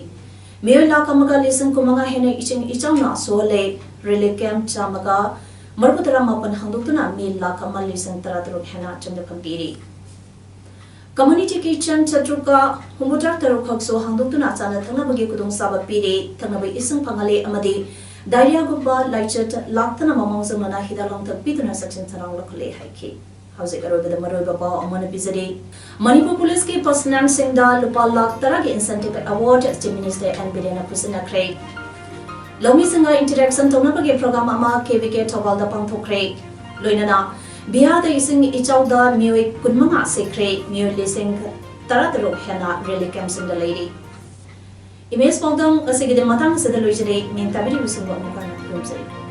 ꯃꯤꯑꯣꯏ ꯂꯥꯈ ꯑꯃꯒ ꯂꯤꯁꯤꯡ ꯀꯨꯟꯃꯉꯥ ꯍꯦꯟꯅ ꯏꯁꯤꯡ ꯏꯆꯥꯎꯅ ꯁꯣꯛꯍꯜꯂꯦ꯫ ꯔꯤꯂꯤꯐ ꯀꯦꯝꯞ ꯆꯥꯝꯃꯒ ꯃꯔꯤꯐꯨ ꯇꯔꯥꯃꯥꯄꯟ ꯍꯥꯡꯗꯣꯛꯇꯨꯅ ꯃꯤ ꯂꯥꯈ ꯑꯃ ꯂꯤꯁꯤꯡ ꯇꯔꯥꯇꯔꯨꯛ ꯍꯦꯟꯅ ꯆꯪꯖꯐꯝ ꯄꯤꯔꯤ꯫ ꯀꯝꯃ꯭ꯌꯨꯅꯤꯇꯤ ꯀꯤꯠꯆꯟ ꯆꯥꯇ꯭ꯔꯨꯛꯀ ꯍꯨꯝꯐꯨꯇꯔꯥ ꯇꯔꯨꯛ ꯈꯛꯁꯨ ꯍꯥꯡꯗꯣꯛꯇꯨꯅ ꯆꯥꯅ ꯊꯛꯅꯕꯒꯤ ꯈꯨꯗꯣꯡꯆꯥꯕ ꯄꯤꯔꯦ, ꯊꯛꯅꯕ ꯏꯁꯤꯡ ꯐꯪꯍꯜꯂꯦ ꯑꯃꯗꯤ ꯗꯥꯏꯔꯤꯌꯥꯒꯨꯝꯕ ꯂꯥꯏꯆꯠ ꯂꯥꯛꯇꯅꯕ ꯃꯑꯣꯡ ꯆꯪꯅꯅ ꯍꯤꯗꯥꯛ ꯂꯥꯡꯊꯛ ꯄꯤꯗꯨꯅ ꯆꯦꯛꯁꯤꯟ ꯊꯧꯔꯥꯡ ꯂꯧꯈꯠꯂꯦ ꯍꯥꯏꯈꯤ꯫ ꯍꯧꯖꯤꯛ ꯑꯔꯣꯏꯕꯗ ꯃꯔꯨꯑꯣꯏꯕ ꯄꯥꯎ ꯑꯃꯅ ꯄꯤꯖꯔꯤ꯫ ꯃꯅꯤꯄꯨꯔ ꯄꯨꯂꯤꯁꯀꯤ ꯄꯔꯁꯅꯦꯜꯁꯤꯡꯗ ꯂꯨꯄꯥ ꯂꯥꯈ ꯇꯔꯥꯒꯤ incentive award Chief Minister N ꯕꯤꯔꯦꯟꯅ ꯈꯨꯠꯁꯤꯟꯅꯈ꯭ꯔꯦ꯫ ꯂꯧꯃꯤꯁꯤꯡꯒ interaction ꯇꯧꯅꯕꯒꯤ program ꯑꯃ ꯀꯦ ꯚꯤ ꯀꯦ ꯊꯧꯕꯥꯜꯗ ꯄꯥꯡꯊꯣꯛꯈ꯭ꯔꯦ꯫ ꯂꯣꯏꯅꯅ ꯕꯤꯍꯥꯔꯗ ꯏꯁꯤꯡ ꯏꯆꯥꯎꯗ ꯃꯤꯑꯣꯏ ꯀꯨꯟꯃꯉꯥ ꯁꯤꯈ꯭ꯔꯦ, ꯃꯤꯑꯣꯏ ꯂꯤꯁꯤꯡ ꯇꯔꯥꯇꯔꯨꯛ ꯍꯦꯟꯅ ꯔꯤꯂꯤꯐ ꯀꯦꯝꯞꯁꯤꯡꯗ ꯂꯩꯔꯤ꯫ ꯏꯃꯦꯖ ꯄꯥꯎꯗꯝ ꯑꯁꯤꯒꯤꯗꯤ ꯃꯇꯥꯡ ꯑꯁꯤꯗ ꯂꯣꯏꯖꯔꯦ꯫ ꯃꯤꯡ ꯇꯥꯕꯤꯔꯤꯕꯁꯤꯡꯕꯨ ꯑꯃꯨꯛ ꯍꯟꯅ ꯈꯨꯔꯨꯝꯖꯔꯤ꯫